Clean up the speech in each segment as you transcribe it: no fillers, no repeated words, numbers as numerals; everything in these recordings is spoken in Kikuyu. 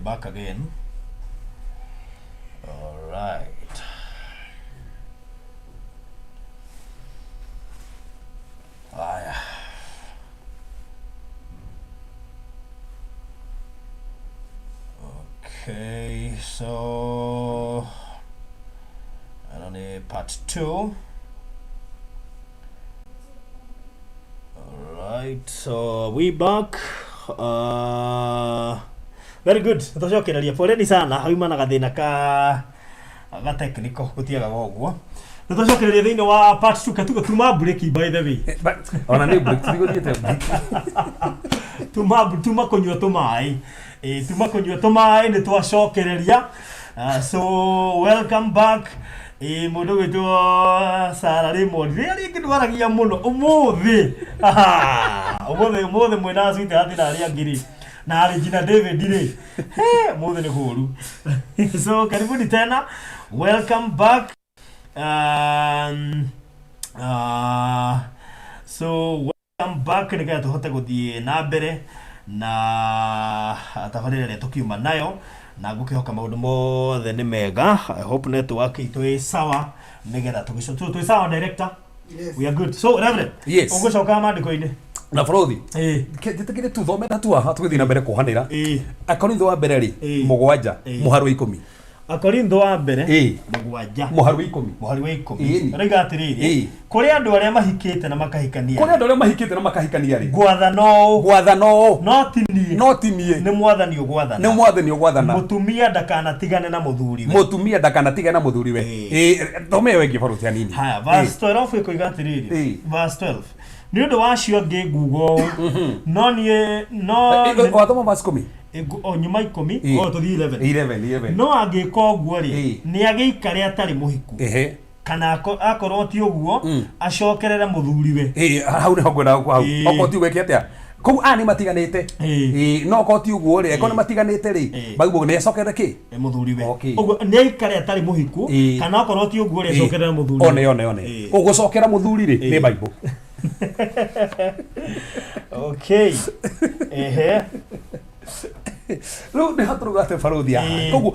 We are back again. All right. Haya. Okay, so ĩno nĩ part 2. Alright, so we back. Very good. Tũcokereria poleni sana hauma na gathĩna ka ga technical gũtiagaga ũguo. Nĩtũcokereria thĩinĩ wa part 2 katuga tuma break by the way. Ona nĩ break tigũthiĩte break. Tuma kũnyua tũmaĩ. Ĩ, tuma kũnyua tũmaĩ nĩ twacokereria. So welcome back. Ĩ, mũndũ gwĩtwo Sarah Raymond rĩrĩa rĩngĩ ndwaragia mũno ũmũthĩ. Aha, ũmũthĩ mwĩna sweetheart na arĩa angĩ rĩ na Regina David rĩ, he, ũmũthĩ nĩ kũũru. So karibuni tena, welcome back. So welcome back nĩgetha tũhote gũthiĩ na mbere na tabarĩra ĩrĩa tũkiuma nayo na ngũkĩhoka maũndũ mothe nĩ mega. I hope network itũ ĩ sawa nĩgetha tũgĩco twĩ sawa, director? Yes. We are good. So Reverend, Yes. ũgũcoka maandĩko-inĩ. Na bũrũthi Ĩ. Njĩtĩkĩre tu thome na tu haha tũgĩthiĩ na mbere kuohanĩra. Akorintho wa mbere rĩ, 7, mũhari wa 10. Akorintho wa mbere 7, mũhari wa 10. Mũhari wa 10. Ĩni. Ũroiga atĩrĩrĩ, kũrĩ andũ arĩa mahikĩte na makahikania, Kũrĩ andũ arĩa mahikĩte na makahikania rĩ, ngwathana ũũ, gwathana ũũ, no ti niĩ, no ti niĩ, nĩ Mwathani ũgwathana. Nĩ Mwathani ũgwathana. Mũtumia ndakanatigane na mũthuriwe. Mũtumia ndakanatigane na mũthuriwe. Ĩ, thome ĩyo ĩngĩ baruti hanini. Haya, verse 12 ĩkoiga atĩrĩrĩ, verse 12, nĩ ũndũ wa acio angĩ nguga ũũ, no niĩ no Wathoma verse 10. O nyuma 10. O tũthiĩ 11. 11, 11. No angĩka ũguo rĩ, nĩ agĩikare atarĩ mũhiku, kana akorwo ti ũguo, acokerere mũthuriwe. Ĩ, hau nĩho ngwendaga gũkũ hau. Okorwo ti ũguo ĩke atĩa? Kũu aya nĩ matiganĩte. Ĩ, no okorwo ti ũguo rĩ, angĩkorwo nĩ matiganĩte rĩ, Bible nĩ acokerere kĩ? Nĩ mũthuriwe. Ũguo nĩ aikare atarĩ mũhiku, kana okorwo ti ũguo rĩ, acokerere mũthuriwe. One, one, one. Ũgũcokera mũthuri rĩ, nĩ Bible. Okay, ehe. Rĩu nĩho tũrauga atĩ barũthi haha. Koguo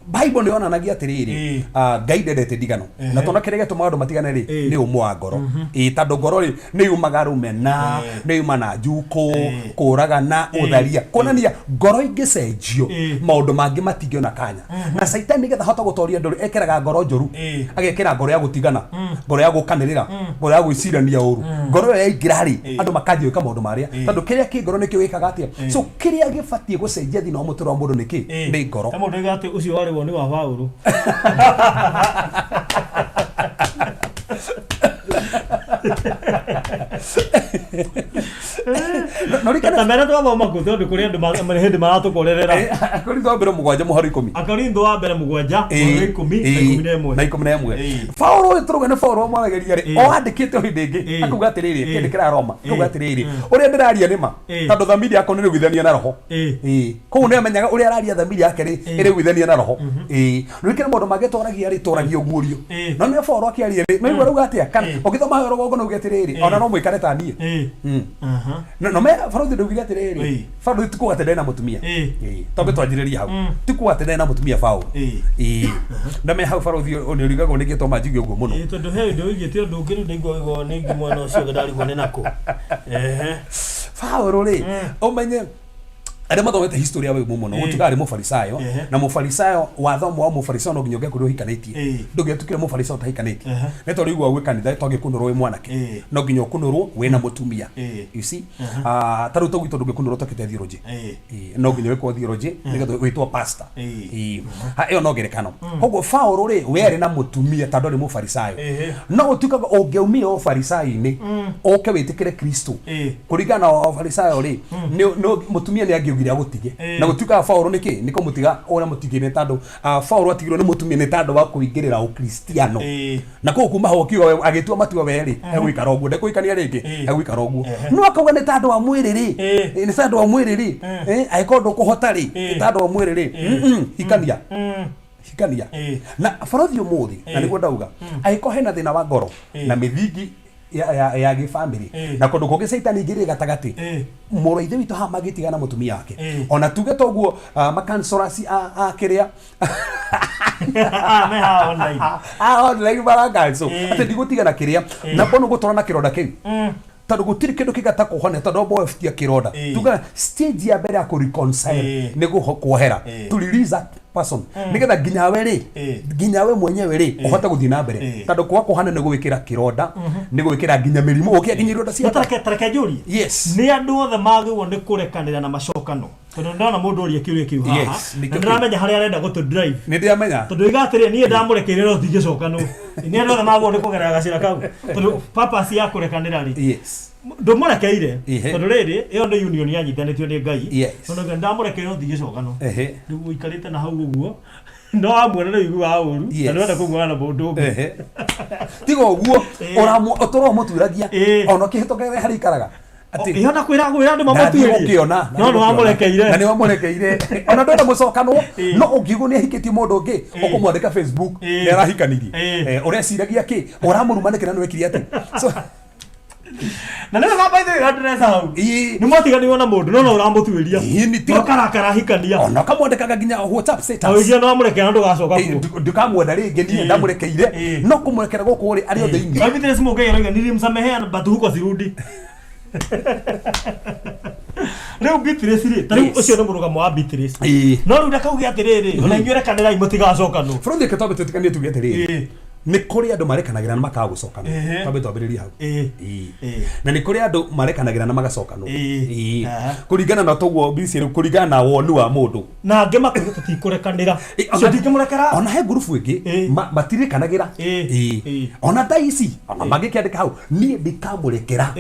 Bible nĩ yonanagia atĩrĩrĩ, Ngai ndendete ndigano, na tona kĩrĩa gĩtũmaga andũ matigane rĩ, nĩ ũmũ wa ngoro. Ĩ, tondũ ngoro rĩ nĩ yumaga rũmena, nĩ yuma na njukũ, kũragana, ũtharia, kuonania ngoro ingĩcenjio, maũndũ mangĩ matingĩona kanya. Na Caitani nĩgetha ahote gũtoria andũ rĩ, ekĩraga ngoro njũru, agekĩra ngoro ya gũtigana, ngoro ya gũkanĩrĩra, ngoro ya gwĩcirania ũru. Ngoro ĩyo yaingĩra rĩ, andũ makanjia gwĩka maũndũ marĩa, tondũ kĩrĩa kĩ ngoro nĩkĩo gĩkaga atĩa. So kĩrĩa gĩbatiĩ gũcenjia thĩinĩ wa mũtũrĩre wa mũndũ nĩ kĩ? Nĩ ngoro. Ta mũndũ oiga atĩ ũcio warĩ woni wa Paũlũ. No rikana Ta mera twathoma kũ tondũ kũrĩ andũ hĩndĩ maratũkorerera. Akorintho wa mbere 7 mũhari 10. Akorintho wa mbere 7 mũhari wa 10 na 11. Na 11. Paũlũ ũyũ tũrauga nĩ Paũlũ wamwaragĩria rĩ, o andĩkĩte o hĩndĩ ĩngĩ, akauga atĩrĩrĩ, akĩandĩkĩra Roma, akauga atĩrĩrĩ, ũrĩa ndĩraria nĩ ma, tondũ thamiri yakwa nĩ ĩrĩguithania na roho. Koguo nĩ amenyaga ũrĩa araria thamiri yake rĩ, ĩrĩguithania na roho. Rĩu kĩrĩ maũndũ mangĩ twaragia rĩ, twaragia ũguũrio. No nĩ Paũlũ akĩaria rĩ, no igua arauga atĩa? Kana ũgĩthoma hau rũgongo no uge atĩrĩrĩ, ona no mũikare ta niĩ. No me barũthi ndaugire atĩrĩrĩ, barũthi ti kuga atĩ ndarĩ na mũtumia. Twambe twanjĩrĩrie hau. Ti kuga atĩ ndarĩ na mũtumia Paũlũ. Na me hau barũthi nĩ ũrigagwo nĩkĩ tũma njigue ũguo mũno. Ĩ, tondũ he ũndũ ũigĩte ũndũ ũngĩ rĩu ndaigua ũigua nĩ mwana ũcio ũngĩ ndarigwo nĩ nakũ. Ehe. Paũlũ rĩ, ũmenye arĩa mathomete history ya Bible mũno, gũtuĩka arĩ mũfarisayo, na mũfarisayo watho wa mũfarisayo no nginya ũngĩakorirwo ũhikanĩtie. Ndũngĩatuĩkire mũfarisayo ũtahikanĩtie. Nĩ tondũ ũiguaga gwĩ kanitha twangĩkunũrwo wĩ mwanake, no nginya ũkunũrwo wĩna mũtumia. You see? Ta rĩu tũgwitũ ndũngĩkunũrwo ũtakĩte theology. No nginya wĩkwo theology nĩgetha wĩtwo pastor. Ha, ĩyo no ngerekano. Koguo Paũlũ rĩ, we arĩ na mũtumia tondũ arĩ mũfarisayo. No gũtuĩkaga ũngĩaumire ũfarisai-inĩ ũke wĩtĩkĩre Kristo, kũringana na ũfarisayo rĩ, mũtumia nĩ angĩaugire agũtige. Na gũtuĩkaga Paũlũ nĩ kĩ? Nĩ kũmũtiga ũrĩa mũtigire, tondũ Paũlũ atigirwo nĩ mũtumia nĩ tondũ wa kũingĩrĩra ũkristiano. Na koguo kuma hau akiuga we, agĩtua matua we rĩ, egũikara ũguo, ndekũhikania rĩngĩ, egũikara ũguo. No akauga nĩ tondũ wa mwĩrĩ rĩ, nĩ tondũ wa mwĩrĩ rĩ, angĩkorwo ndũkũhota rĩ, nĩ tondũ wa mwĩrĩ rĩ, hikania. Hikania. Na barothi ũmũthĩ, na nĩguo ndauga, angĩkorwo hena thĩna wa ngoro na mĩthingi ya gĩbamĩrĩ na kũndũ kũngĩ caitani ingĩrĩ gatagatĩ. Mũrũ wa ithe witũ haha magĩtigana na mũtumia wake, ona tuge toguo makancorasi a kĩrĩa Ah, me haha online. A online marakanco atĩ ndigũtigana kĩrĩa na mbono gũtũra na kĩronda kĩu, tondũ gũtirĩ kĩndũ kĩngĩ ta kũhonia, tondũ omba webutia kĩronda. Tuga stage ya mbere ya kũ reconcile nĩ kuohera, to release that person, nĩgetha nginya we rĩ, nginya we mwenyewe rĩ, ũhote gũthiĩ na mbere, tondũ kwaga kuohana nĩ gwĩkĩra kĩronda, nĩ gwĩkĩra nginya mĩrimũ, ũkĩa nginya ironda cia Na tareke njũrie. Yes. Nĩ andũ othe magĩrĩirwo nĩ kũrekanĩra na macokano? Tondũ ndona mũndũ oria kĩũria kĩu haha, Yes, na ndĩramenya harĩa arenda gũtũ drive. Nĩ ndĩramenya. Tondũ iga atĩrĩ, niĩ ndamũrekeire no ndingĩcokanwo. Nĩ andũ othe magĩrĩirwo nĩ kũgerera gacĩra kau? Tondũ purpose ya kũrekanĩra rĩ, ndũmũrekeire, tondũ rĩrĩ, ĩyo nĩ union yanyitanĩtio nĩ Ngai. Tondũ ndamũrekeire no ndingĩcokanwo. Rĩu ũikarĩte na hau ũguo, no wamuona nĩ ũiguaga ũru, na ndũrenda kũmuona na mũndũ ũngĩ. Tiga ũguo, ũtũra ũmũtuĩragia, ona ũkĩhĩtũkĩra harĩa ikaraga atĩ Ĩyo na kwĩra andũ ndathiĩ mamũtuĩrie. gũkĩona. No nĩ wamũrekeire. Na nĩ wamũrekeire, ona ndwenda mũcokanwo, no ũngiugwo nĩ ahikĩtie mũndũ ũngĩ, ũkũmwandĩka Facebook nĩ arahikanirie. Ũreciragia kĩ ũramũruma nĩkĩ na nĩ wekire atĩ so Na nĩ wega, by the way, ndĩreza hau. Nĩ mwatiganirwo na mũndũ, no no ũramũtuĩria. Nĩ No karakara ahikania. Ona ũkamwandĩkaga nginya WhatsApp Na status. ũigie no wamũrekera na ndũgacoka kuo. Ndũkamwenda rĩngĩ, niĩ ndamũrekeire. No kũmũrekera gũkũ rĩ, arĩ o thĩinĩ. David Resi Mũngai aroiga nilimsamehea but huko sirudi. Rĩu Beatrice rĩ, ta rĩu ũcio nĩ mũrũgamo wa Beatrice. No rĩu ndakauge atĩrĩrĩ, ona inyuĩ rekanĩrai mũtigacokanwo. Bũrũri reke twambe twĩtĩkanie, tuge atĩrĩrĩ, nĩ kũrĩ andũ marekanagĩra na makaga gũcokana. Twambe twambĩrĩrie hau. Na nĩ kũrĩ andũ marekanagĩra na magacokanwo. Kũringana na toguo BC rĩu, kũringana na woni wa mũndũ. Na angĩ makoiga tũtikũrekanĩra. Ũcio ndingĩmũrekera. Ona he ngurubu ĩngĩ matirekanagĩra. Ona thaa ici ona mangĩkĩandĩka hau, niĩ ndikamũrekera.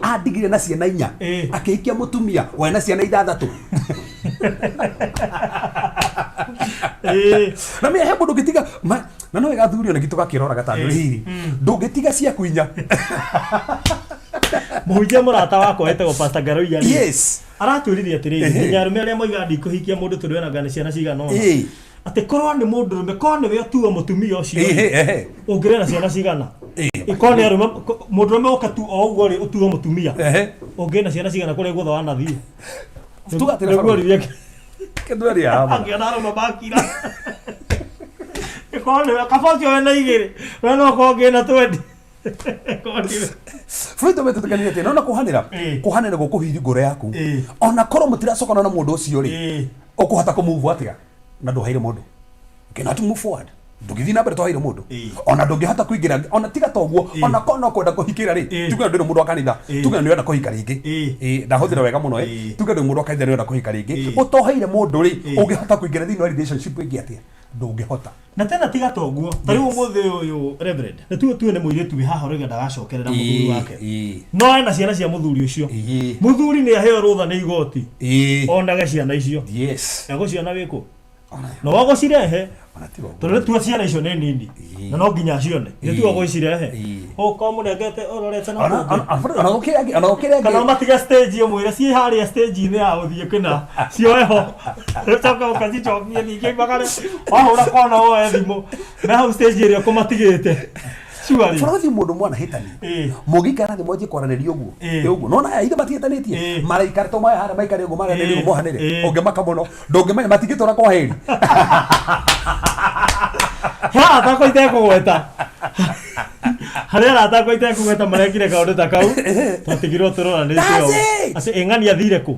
Andigire na ciana 4, akĩhikia mũtumia wena ciana 6. Na mĩ he mũndũ ũngĩtiga na no wega thuri ona gĩtũgakĩroraga tondũ rĩrĩ ndũngĩtiga ciaku 4. Mũhunjia mũrata wakwa wetagwo Pastor Ngaruiya rĩ, aratwĩrire atĩrĩrĩ, nginya arũme arĩa moigaga ndikũhikia mũndũ tondũ ena ngana ciana cigana ũna, atĩ korwo nĩ mũndũrũme, korwo nĩwe ũtuo mũtumia ũcio rĩ, ũngĩrera ciana cigana? Korwo nĩ arũme, mũndũrũme ũka tu o ũguo rĩ, ũtuo mũtumia, ũngĩna ciana cigana kũrĩa guothe wanathiĩ? Tuga atĩrĩ, Nĩguo Barũthi. oririe. Kĩndũ haha. Angĩona arũme makira. Korwo nĩwe, kaba ũcio wĩna 2, we no ũkorwo ũngĩna 20. Korwo nĩwe. Freedom ĩtũtĩkanire atĩ nona kũhanĩra kũhanĩra gũkũhiri ngoro yaku, ona korwo mũtiracokana na mũndũ ũcio rĩ, ũkũhota kũmove atĩa na ndũhaire mũndũ? You cannot move forward, ndũngĩthiĩ na mbere twahaire mũndũ. Ona ndũngĩhota kũingĩra, ona tiga toguo, ona korwo no kwenda kũhikĩra rĩ, tuge ndũrĩ mũndũ wa kanitha, tuge nĩ ũrenda kũhika rĩngĩ. Ndahũthĩra wega mũno. Tuge ndũrĩ mũndũ wa kanitha, nĩ ũrenda kũhika rĩngĩ, ũtoheire mũndũ rĩ, ũngĩhota kũingĩra thĩinĩ wa relationship ĩngĩ atĩa? Ndũngĩhota. Na tena tiga toguo, ta rĩu ũmũthĩ ũyũ, reverend, nĩ tuge tuge nĩ mũirĩtu wĩ haha ũrauga ndagacokerera mũthuri wake, no ena ciana cia mũthuri ũcio. Mũthuri nĩ aheo rũtha nĩ igoti onage ciana icio. Egũciona wĩkũ? No wagũcirehe. Ona tiga ũguo. Tondũ tua ciana icio nĩ nini, na no nginya acione, nĩ tuga gũcirehe ũkorwo mũnengete ũrorete na Ona kũngĩ. ona gũkĩrĩ angĩ, ona gũkĩrĩ Kana angĩ. ũmatige stage, ũmwĩre ciĩ harĩa stage-inĩ ya gũthiĩ kĩna cioe ho, ũcoke ũkacicokie ningĩ imagare, wahũra kona woe thimũ me hau stage ĩrĩa ũkũmatigĩte. Surely. Bũrũthi mũndũ mwana hĩtani, mũngĩikara thĩ mwanjie kwaranĩria ũguo, ũguo nona aya ithe matihĩtanĩtie, maraikara to maya harĩa maikare ũguo maranĩria ũguo mohanĩre, ũngĩmaka mũno ndũngĩmenya matingĩtũra kwa heri. He arata akwa itekũgweta, harĩ arata akwa itekũgweta marekire kaũndũ ta kau, twatigirwo tũroranĩte That's ũũ. it. Atĩ ĩng'ani athire kũ?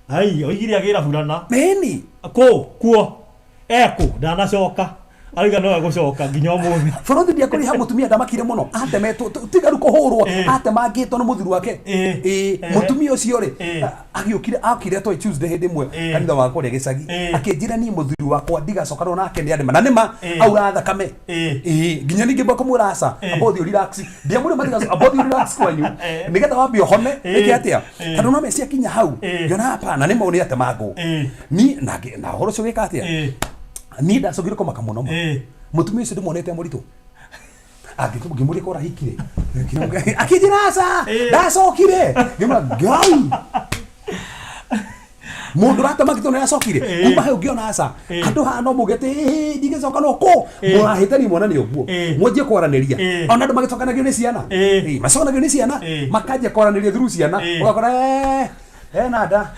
Ai, oigire agĩra burana. Meni. Kũ kuo ekũ ndanacoka, arauga no egũcoka nginya ũmũthĩ. Bũrũthi ndiakũrĩha mũtumia ndamakire mũno, atemetwo tiga rĩu kũhũrwo, atemangĩtwo nĩ mũthuri wake. Mũtumia ũcio rĩ, agĩũkire akire twa Tuesday hĩndĩ ĩmwe kanitha wa kũrĩa gĩcagi, akĩnjĩra niĩ mũthuri wakwa ndigacokanwo nake nĩ andĩma na nĩma aura thakame. Nginya ningĩ kũmwĩra aca, amba ũthiĩ relax, ndiamwĩra matigacoka, amba ũthiĩ relax kwanyu nĩgetha wambe ũhone. Nĩkĩ atĩa? Tondũ no meciria kinya hau ngĩona hapana, nĩma ũyũ nĩ atemangwo. Ni na na ũhoro ũcio wĩka atĩa? Niĩ ndacokire kũmaka mũno ma. Mũtumia ũcio ndĩmuonete mũritũ, ngĩmũria ko ũrahikire, akĩnjĩra aca, ndacokire ngĩmwĩra Ngai. Mũndũ ũratema gĩtũ nĩ acokire. Ĩĩ. Kuma hau ngĩona aca. Ĩĩ. Andũ haha no muge atĩ "Ĩĩ, ndingĩcoka no kũ. Ĩĩ. Mũrahĩtania mwana nĩ ũguo. Ĩĩ. Mwanjie kwaranĩria. Ĩĩ. Ona andũ magĩcokanagio nĩ ciana. Ĩĩ. Ĩĩ, macokanagio nĩ ciana. Ĩĩ. Makanjia kwaranĩria through ciana. Ĩĩ. Ũgakora "Eh, hena nda.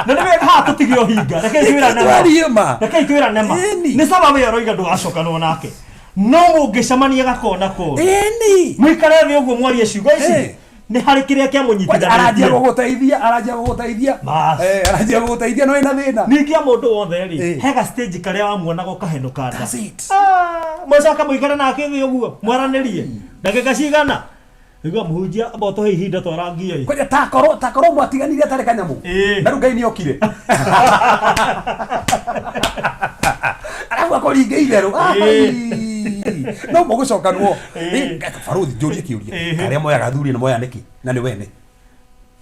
Na nĩ wega haha tũtige ũhinga. Rekei twĩrane ma. Twarie ma. Rekei twĩrane ma. Ĩni. Nĩ sawa we ũroiga ndũgacokanwo nake. No mũngĩcemania gakona kona. Ĩni. Mũikare thĩ ũguo mwarie ciugo ici. Ĩĩ. Nĩ harĩ kĩrĩa Kwanja aranjia kĩamũnyitithanĩtie. gũgũteithia aranjia gũgũteithia Bas. Eh, aranjia gũgũteithia no ĩna thĩna Ningĩ a mũndũ wothe rĩ, Ĩĩ. he ga stage karĩa wamuonaga ũkahenũka nda. That's it. Ah, mũcoka mũikare nake thĩ ũguo mwaranĩrie ndagĩka cigana igua mũhunjia amba ũtũhe ihinda twarangie ĩ. Kwanja takorwo takorwo mwatiganire atarĩ kanyamũ Ĩĩ. na rĩu Ngai nĩ okire arabu akũringe itherũ Ĩĩ. Ai. no mũgũcokanwo Ĩĩ. Ĩ, baruthi njũrie kĩũria Ĩĩ. arĩa moyaga athuri na moya nĩkĩ na nĩ wene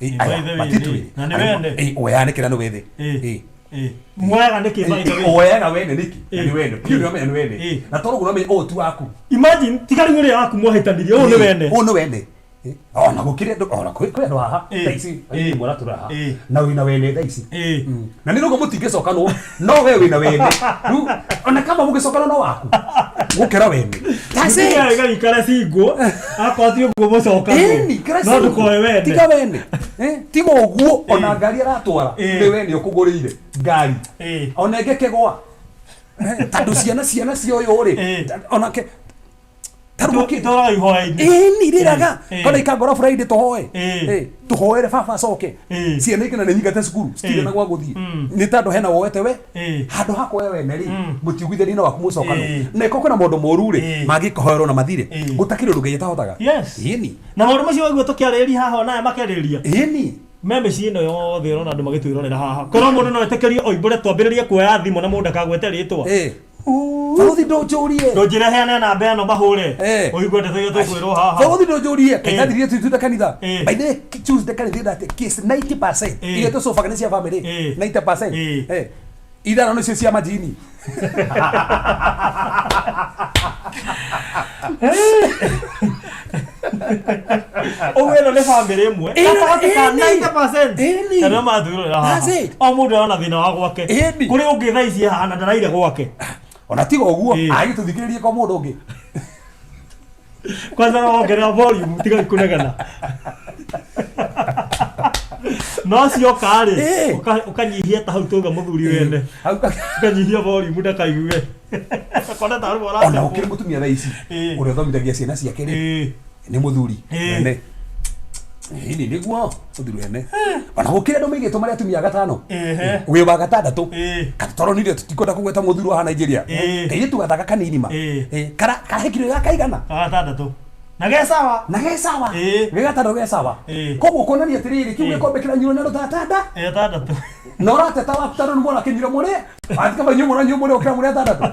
Ĩ, Ĩ, aya by the way, matitwĩrĩ ĩ, na nĩ wene. oyaga nĩkĩ na nĩ wethe Ĩ. Ĩ. Ĩ, muoyaga nĩkĩ by the way? oyaga wene nĩkĩ na Ĩ. nĩ wene biũ nĩ wamenya nĩ wene Ĩ. na tondũ ũguo nĩwamenya ũyũ ti waku Imagine tiga rĩu ũrĩa waku mwahĩtanirie ũyũ nĩ wene. ũyũ nĩ wene Ĩ, ona gũkĩrĩ andũ ona kwĩ kwĩ andũ haha Ĩ. thaa ici Ĩ. mwana tũrĩ haha Ĩ. na wĩna wene thaa ici Ĩ. Na nĩ rũgo mũtingĩcokanwo no we wĩna wene rĩu ona kama mũgĩcokana no waku gũkĩra wene That's it. Mũtumia ĩgaikara single akorwo ti ũguo mũcokanwo. Ĩni, kĩra No single. ndũkoe wene. Tiga wene Eh, tiga ũguo ona ngari aratwara Ĩ. nĩ wene ũkũgũrĩire ngari Ĩ. ona ĩngĩkĩgwa Eh, tondũ ciana ciana cia ũyũ rĩ Ĩ. onake tarĩu ũkĩ- Tũraga ihoya-inĩ. ĩni rĩraga Ĩ. kona ikangora Friday tũhoe Ĩ. Ĩ, tũhoere baba acoke Ĩ. ciana ingĩ na nĩ nyingate cukuru citirĩ Ĩ. na gwa gũthiĩ Mm. nĩ tondũ hena woete we Ĩ. handũ ha kuoya wene rĩ Mm. mũtiiguithania na waku mũcokano Ĩ. na ĩko kwĩna maũndũ moru rĩ Ĩ. mangĩkoherwo na mathire Ĩ. gũtakĩrĩ ũndũ Ngai atahotaga Yes. ĩni Na maũndũ macio waigua tũkĩarĩrĩria haha onaya makĩarĩrĩria. ĩni Me mĩciĩ ĩno yothe ũrona andũ magĩtwĩrorera haha. Korwo mũndũ no etĩkĩrie oimbũre twambĩrĩrie kuoya thimũ na mũndũ ndakagwete rĩtwa. Ĩ. Baruthi ndũnjũrie Ndũnjĩre heane namba ĩno mahũre. Ĩ. Ũigue ndeto iria tũkwĩrwo haha. Baruthi ndũnjũrie Ĩ. kaithathirie tuituite kanitha Ĩ. by the way Tuesday kanitha ndate case 90% Ĩ. iria tũcobaga nĩ cia family Ĩ. 90% Ĩ. Eh. Ithano nĩcio cia majini Ũguo ĩno nĩ bamĩrĩ ĩmwe. Ĩno- Gatagatĩ ka ĩni. 90%. Ĩni. Arĩa matwĩrorera haha. That's it. O mũndũ arona thĩna wa gwake. Ĩni. Kũrĩ ũngĩ thaa ici haha na ndaraire gwake. Ona tiga ũguo Ĩ. agĩtũthikĩrĩrie kwa mũndũ ũngĩ. Kwanza wongerera volume tiga kunegena. No cioka rĩ, Ĩ. ũkanyihia ta hau tauga mũthuri wene. Hau ka- Ũkanyihia volume ndakaigue. Kona ta rũmwe Ona ũracabwo. ũkĩrĩ mũtumia thaa ici Ĩ. ũrĩa ũthomithagia ciana ciake rĩ Ĩ. nĩ mũthuri Ĩ. wene. Ĩni nĩguo mũthuri wene. Ona gũkĩrĩ andũ maigĩtwo marĩa atumia a gatano. Ehe. Wĩ wa gatandatũ. Ĩ. Tondũ tutikwenda kũgweta mũthuri wa Nigeria. Ĩ. Kairĩtu gathaka kanini ma. Ĩ. Ĩ, kara karahikire ga kaigana. Wa gatandatũ. Na ge sawa. Na ge sawa. Ĩ. Ge gatandatũ ge sawa. Ĩ. Koguo kuonania atĩrĩrĩ kĩu Ĩ. gĩkombe kĩranyuo nĩ andũ ta atanda. Ĩ atandatũ. Na ũrateta waku tondũ nĩ mwana kĩnyuire mũrĩ. Atika banyuo mũranyuo mũrĩ ũkĩra mũrĩ atandatũ.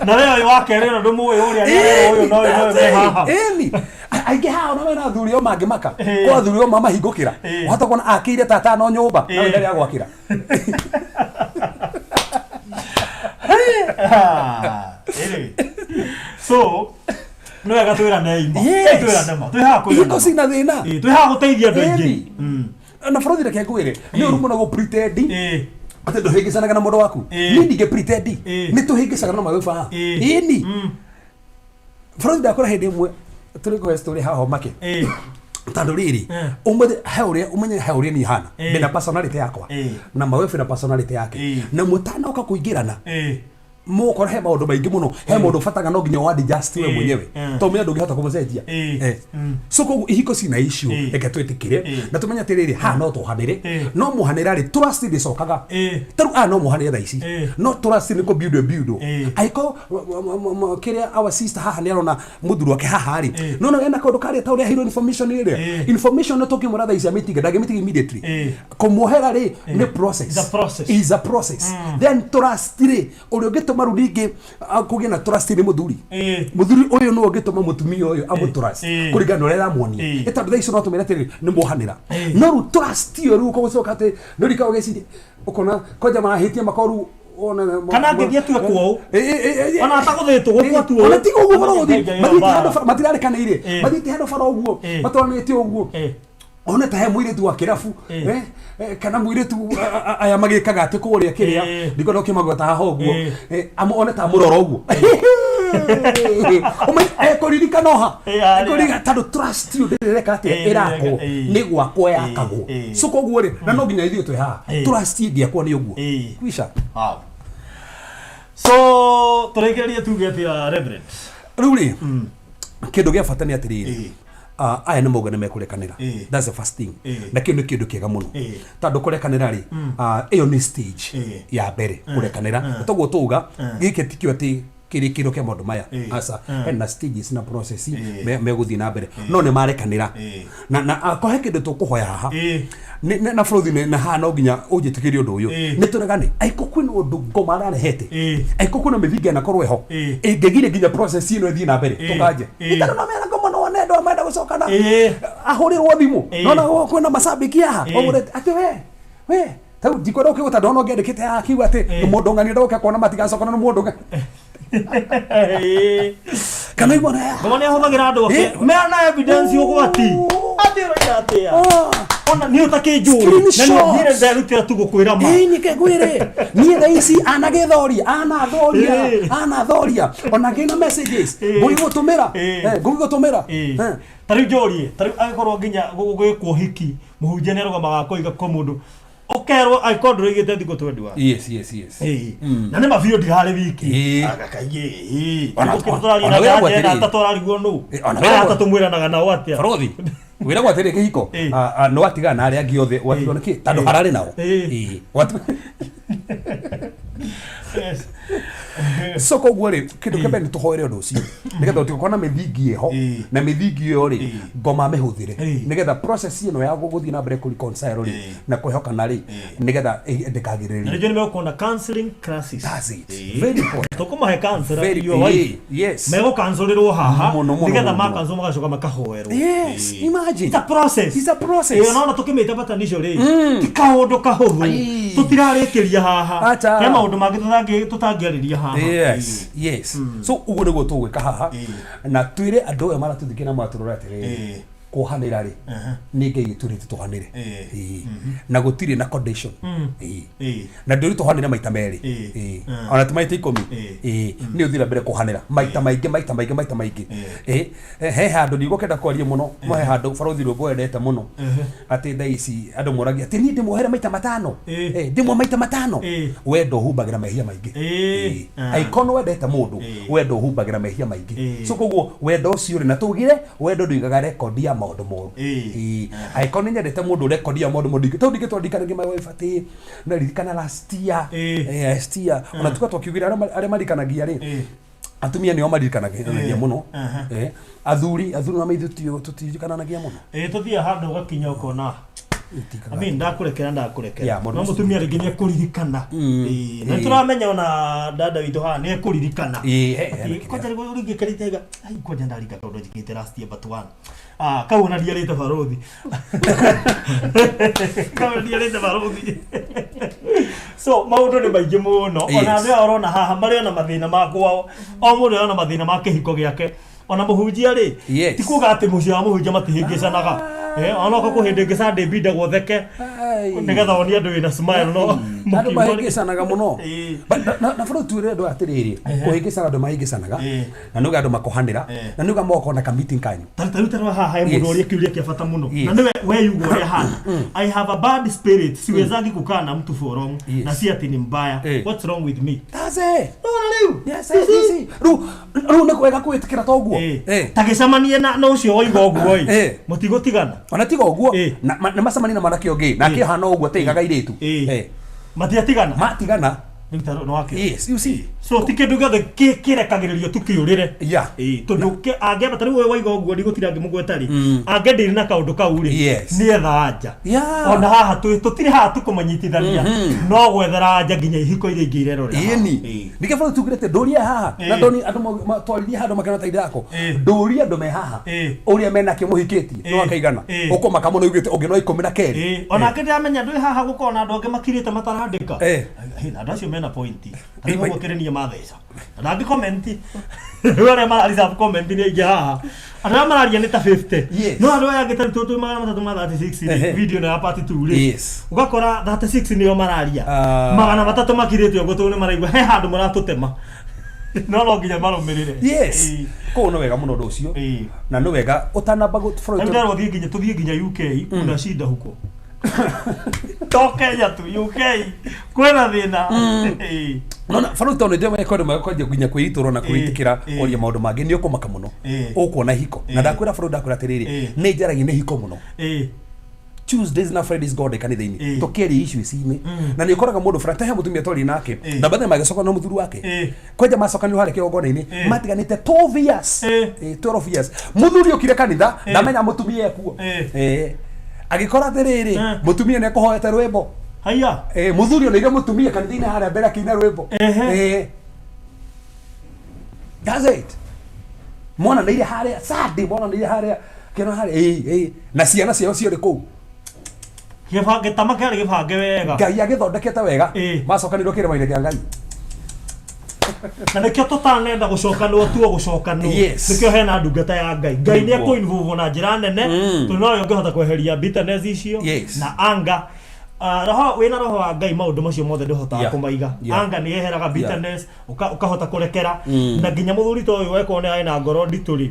Na we ũyũ wa kerĩ ũrĩa ndũmũĩ ũrĩa nĩ arerwo ũyũ no ũyũ no ũyũ me haha. Ĩni. Aingĩ haha ona mena athuri o mangĩmaka. Ĩ. Kwa athuri o mamahingũkĩra. Ĩ. Wahota kuona akĩire tata no nyũmba na Ĩ. we ndarĩ agwakĩra. Ah, anyway. So, nĩ wega twĩrane ima. Yes. Twĩrane ma. Twĩ haha kwĩrana Ihiko ma. cina thĩna. Ĩ, twĩ haha gũteithia andũ aingĩ. Ĩni. Na bũrũri reke ngwĩre nĩ ũru mũno gũ pretend Ĩ. atĩ ndũhĩngĩcanaga na mũndũ waku. Ĩ. Niĩ ndingĩ pretend. Ĩ. Nĩ tũhĩngĩcaga na magĩba. Ĩ. Ĩni. Bũrũri ndakora hĩndĩ ĩmwe tũrĩ kũhe story haha ũmake. Ĩ. Tondũ rĩrĩ Eh. ũmũthĩ he ũrĩa ũmenye he ũrĩa niĩ hana Ĩ. ndĩna personality yakwa Ĩ. na mawebu na personality yake Ĩ. na mũtanoka kũingĩrana Ĩ. mũgũkora he maũndũ maingĩ mũno he mũndũ ũbataga no nginya wa adjust we Ĩ. mwenyewe Eh. tondũ menya ndũngĩhota kũmũcenjia Ĩ. Eh. So koguo ihiko cina issue Ĩ. reke twĩtĩkĩre Ĩ. na tũmenye atĩrĩrĩ haha no tũhanĩre Ĩ. no mũhanĩra rĩ trust ndĩcokaga Ĩ. tarĩu aya no mũhanĩre thaa ici Ĩ. no trust nĩ kũ build build Ĩ. angĩkorwo kĩrĩa our sister haha nĩ arona mũthuri wake haha rĩ Ĩ. no no ena kaũndũ karĩa ta ũrĩa aheirwo information ĩrĩa Ĩ. information no tũngĩmwĩra thaa ici amĩtige ndangĩmĩtiga immediately Ĩ. kũmuohera rĩ nĩ process It's a process. is a process then trust rĩ ũrĩa ũngĩtũma rĩu rĩngĩ kũgĩe na trust nĩ mũthuri Ĩ. mũthuri ũyũ nĩwe ũngĩtũma mũtumia ũyũ amũtrust Ĩ. kũringana na ũrĩa aramuonia Ĩ. ĩ tondũ thaa ici no tũmĩre atĩrĩrĩ nĩ muohanĩra Ĩ. no rĩu trust ĩyo rĩu ũgũcoka atĩ nĩ ũrikaga ũgeciria ũkona kwanja marahĩtia makorwo rĩu Wone Kana angĩthiĩ atue kwao. Ona atagũthĩtwo gũkũ atuo. Ona tiga ũguo barothi. Ngai Ngai Mathiĩte mbara. handũ bara matirarekanĩire. Eh. Mathiĩte handũ bara ũguo. Eh. Matwaranĩte ũguo. Eh. One ta he mũirĩtu wa kĩrabu. Eh. Eh, eh, kana mũirĩtu a- a- aya magĩkaga atĩ kũrĩa kĩrĩa. Eh. Ndikwenda ũkĩmagweta haha ũguo. Eh. Eh, one ta amũrora ũguo. Ũmenye ekũririkana oha. Eh, arĩa. Ekũririkana tondũ trust you ndĩrĩreka atĩa Eh, ĩrakwo. eh. Nĩ gwakwo yakagwo. Eh. So koguo rĩ na no nginya ithuĩ twĩ haha. Eh. Trust ĩngĩakwo nĩ ũguo. Eh. Kwisha. Wow. So tũrĩkĩrĩrie tuge atĩa Reverend. Rĩu rĩ kĩndũ gĩa bata nĩ atĩrĩrĩ Eh. ah, aya nĩ mauga nĩ mekũrekanĩra Eh. that's the first thing Eh. na kĩu nĩ kĩndũ kĩega mũno Eh. tondũ kũrekanĩra rĩ ah, ĩyo nĩ stage Eh. ya mbere kũrekanĩra na toguo tuga gĩkĩ tikĩo atĩ kĩrĩkĩro kĩa maũndũ maya Eh. aca hena stages na process Eh. megũthiĩ na mbere no nĩ marekanĩra Eh. na na akorwo he kĩndũ tũkũhoya haha Eh. na bũrũri na haha no nginya ũnjĩtĩkĩrie ũndũ ũyũ Eh. nĩ tũregane aiko kwĩna ũndũ ngoma ararehete Eh. aiko kwĩna mĩthingi anakorwo ĩho Eh. ĩngĩgiria nginya process ĩno ĩthiĩ na mbere Eh. tũkanje Eh. itarĩ no mera ngoma no one andũ menda gũcokana Eh. ahũrĩrwo thimũ Eh. nona kwĩna macambĩki haha Eh. ũgũre atĩ we we tau ndikwenda ũkĩgũta ndona ũngĩandĩkĩte haha akiuga atĩ Eh. mũndũ ng'ani ndoke kuona matigacokana nĩ mũndũ ng'ani Eh. kana igua na Ngoma nĩ ahũthagĩra andũ ake Eh. mena evidence ũgwati. Atĩ ũroiga atĩa? Ah. Ona niĩ ũtakĩnjũĩ. Na niĩ niĩ nderutĩra tu gũkwĩra ma. Ĩĩ nike ngwĩre niĩ thaa ici anagĩthoria anathoria Ĩĩ. anathoria ona ngĩna messages Ĩĩ. ngũgĩgũtũmĩra Ĩĩ. Eh, ngũgĩgũtũmĩra Ĩĩ. Eh. Ta rĩu njorie, ta rĩu angĩkorwo nginya gwĩkwo hiki, mũhunjia nĩ arũgamaga akoiga kwa mũndũ ũkerwo angĩkorwo ndũroigĩte thikũ 21. yes yes yes Ĩĩ. Na nĩ ma biũ ndirarĩ wiki. Ĩĩ. Anga kaingĩ ĩĩ. Ona- Ona ona wĩragwo tũraria na atĩrĩrĩ. atatũ ararigwo nũ. Ĩ, ona Aya wĩragwo- atatũ mwĩranaga nao atĩa? barothi wĩragwo atĩrĩ kĩhiko Ĩĩ. ah, ah, nĩ watigana na arĩa angĩ othe watigwo nĩ kĩ tondũ Ĩĩ. hararĩ nao Ĩĩ. Ĩĩ. Wati- Yes. so koguo rĩ kĩndũ kĩa mbere nĩ tũhoere ũndũ ũcio nĩgetha ũtigakorwo na mĩthingi ĩho Ĩĩ. na mĩthingi ĩyo rĩ Ĩĩ. ngoma mĩhũthĩre Ĩĩ. nĩgetha process ĩno ya gũthiĩ na mbere kũ-reconcile rĩ Ĩĩ. na kwĩhokana rĩ nĩgetha Na ndĩkagirĩrĩrie nĩkĩo nĩmegũkorwo na counseling classes. That's it. Ĩĩ. Very important. Tũkũmahe counselor, Very- your wife. Ĩĩ, yes. Megũkancorĩrwo haha Mũno, mũno, nĩgetha mũno, makanco magacoka makahoerwo. Yes, Ĩĩ. imagine. It's a process. It's a process. Ĩĩ, ona tũkĩmĩta patanisho rĩ ti kaũndũ kahũthũ Aii. tũtirarĩkĩria haha Acha. he maũndũ mangĩ tũtangĩarĩria haha yes yes so ũguo nĩguo tũgwĩka haha Ĩĩ. na twĩre andũ aya maratũthikia na maratũrora atĩrĩrĩ Ĩĩ. kuohanĩra rĩ nĩ ngai ĩtwĩrĩte tũhanĩre Ĩĩ. Ĩĩ. na gũtirĩ na condition Ĩĩ. Ĩĩ. na ndũri tũhanĩre maita merĩ Ĩĩ. Ĩĩ. Mm. ona ti maita ikũmi Ĩĩ. Ĩĩ. nĩ ũthira mbere kũhanĩra maita maingĩ maita maingĩ maita maingĩ Ĩĩ. Ĩĩ. He handũ ndigũkenda kwaria mũno no he handũ barothi rwĩmbo wendete mũno atĩ thaa ici andũ moragia atĩ niĩ ndĩmuohere maita matano Ĩĩ. Ĩĩ, ndĩmuohe maita matano Ĩĩ. wendo ũhumbagĩra mehia maingĩ Ĩĩ. Ĩĩ. Ah. angĩkorwo nĩ wendete mũndũ Ĩĩ. wendo ũhumbagĩra mehia maingĩ Ĩĩ. so koguo wendo ũcio rĩ na tũgire wendo ndũigaga rekondi ya maũndũ moru Ĩĩ. Ĩĩ. angĩkorwo nĩ nyendete mũndũ rekondi ya maũndũ moru tondũ ndingĩtwandikana ngĩ my wife atĩ naririkana last year Ĩĩ. Eh, last year ona tuka twakiugire arĩa marikanagia rĩ Ĩĩ. atumia nĩo maririkanagia Ĩĩ. mũno Aha. Eh, athuri athuri na maithuĩ tũtiririkananagia mũno Ĩĩ, tũthiĩ handũ ũgakinya ũkona I mean, ndakũrekera ndakũrekera Yeah, mũndũ no ũcio. mũtumia rĩngĩ nĩ ekũririkana Ĩĩ, na Ĩĩ. nĩ tũramenya ona dada witũ haha nĩ ekũririkana Ĩĩ, he- he- Atĩ, kwanja rĩu ũringĩkĩrĩte ga ai kwanja ndarika tondũ njikĩte last year but one ah kau ona ndiarĩte barothi kau ona ndiarĩte barothi so maũndũ nĩ maingĩ mũno Yes. ona andũ aya ũrona haha marĩ ona mathĩna ma kwao o mũndũ arĩ ona mathĩna ma kĩhiko gĩake ona mũhunjia rĩ Yes. ti kuga atĩ mũciĩ wa mũhunjia matihĩngĩcanaga Eh, ona okorwo kwĩ hĩndĩ ĩngĩ Sunday mbindagwo theke Ai. nĩgetha wonie andũ wĩna smile no andå mũkiuma- mahängäcanaga må no Ĩĩ. na bå tuä andå atä rä rä kå hä ngä cana andå mahängä canaga Ĩĩ. na nä uga andå makohanä ra Ĩĩ. na nä uga mokorwo na ka meeting kanyu ta rĩu tarora haha he mũndũ Yes. ũria kĩũria kĩa bata mũno Yes. na nĩwe weyuga ũrĩa hana i have a bad spirit siwezangi kukaa na mtu for long Yes. na si ati ni mbaya Eh. what's wrong with me That's it. Nona rĩu Yes, yes, yes. Rĩu rĩu nĩ wega kwĩtĩkĩra ta ũguo Eh. Eh. ta gĩcemanie na na ũcio woiga ũguo ĩ Eh. mũtigũtigana ona tiga ũguo Eh. na ma- nĩ macemania na mwanake ũngĩ nake hana ũguo ateigaga airĩtu Eh. Eh. matiatigana matigana Rĩu ta rĩu nĩwakĩona. yes you see so ti kĩndũ gĩothe kĩrekagĩrĩrio tu kĩũrĩre Yeah. Ĩĩ, tondũ angĩamba ta rĩu ũyũ waiga ũguo ndigũtira ngĩmũgweta rĩ angĩndĩri na kaũndũ kau rĩ Yes. nĩetha anja Yeah. ona haha tũtirĩ haha tũkũmanyitithania no gwethera anja nginya ihiko iria ingĩ irerorera haha. ĩni Ĩĩ. nĩkĩo bado tugire ndũria haha na Ĩĩ. ndoni andũ twaririe handũ makĩona ta ithako Ĩĩ. ndũria andũ me haha Ĩĩ. ũrĩa menakĩo mũhikĩtie Ĩĩ. nĩ wakaigana Ĩĩ. ũkũmaka mũno ugĩte ũngĩ no ikũmi na kerĩ Ĩĩ, ona angĩ ndĩramenya ndwĩ haha gũkorwo na andũ angĩ makirĩte matarandĩka Ĩĩ. Ĩ, na andũ acio mena Hena point. Rĩu ũguo kĩrĩ niĩ matheca. Na ndangĩ comment. Rĩu arĩa mara reserve comment nĩ aingĩ haha. Andũ arĩa mararia nĩ ta 50. Yes. No andũ aya angĩ ta rĩu twĩ 336 rĩ, video ĩno ya part 2 rĩ. Ũgakora 36 nĩo mararia. Ah. 300 makirĩte ũguo tondũ nĩ maraigua he handũ mũratũtema. No no nginya marũmĩrĩre. Yes. Koguo nĩ wega mũno ũndũ ũcio. Na nĩ wega ũtanamba gũ- Freud- Rĩu nderwo thiĩ nginya tũthiĩ nginya UK kuna shida huko. To Kenya tu UK kwĩna thĩna. Ĩĩ. Nona Freud tondũ nĩ mekwa andũ kwanjia nginya kwĩitũrwo na kwĩitĩkĩra kwaria maũndũ mangĩ nĩ ũkũmaka mũno. Ũkuona hiko. Na ndakwĩra Freud ndakwĩra atĩrĩrĩ, nĩ njaragia nĩ hiko mũno. Tuesdays na Fridays ngorwo ndĩ kanitha-inĩ tũkĩaria issue ici-inĩ na nĩ ũkoraga mũndũ fulani ta he mũtumia twaria nake na bathe magĩcoka na mũthuri wake kwanja macokanire harĩa kĩgongona-inĩ matiganĩte 12 years 12 years mũthuri okire kanitha ndamenya mũtumia ekuo agĩkora atĩrĩrĩ mũtumia nĩ ekũhoete rwĩmbo. Haiya. Mũthuri oneire mũtumia kanitha-inĩ harĩa mbere akĩina rwĩmbo. That's it. Monanĩire harĩa Sunday, monanĩire harĩa kĩona harĩa ĩĩ ĩĩ na ciana ciao ciarĩ kũu. Gĩbange tama kĩarĩ gĩbange wega. Ngai agĩthondekete wega. Macokanĩirwo kĩrĩma-inĩ kĩa Ngai. Na nĩkĩo tũtanenda gũcokanwo tuo gũcokanwo. Nĩkĩo hena ndungata ya Ngai. Ngai nĩ ekũ-involve na njĩra nene tondũ nowe ũngĩhota kweheria bitterness icio na anger. Roho wĩna roho wa Ngai maũndũ macio mothe ndũhotaga kũmaiga. Anger nĩ yeheraga bitterness, ũkahota kũrekera na nginya mũthuri ta ũyũ wekwo nĩ arĩ na ngoro nditũ rĩ,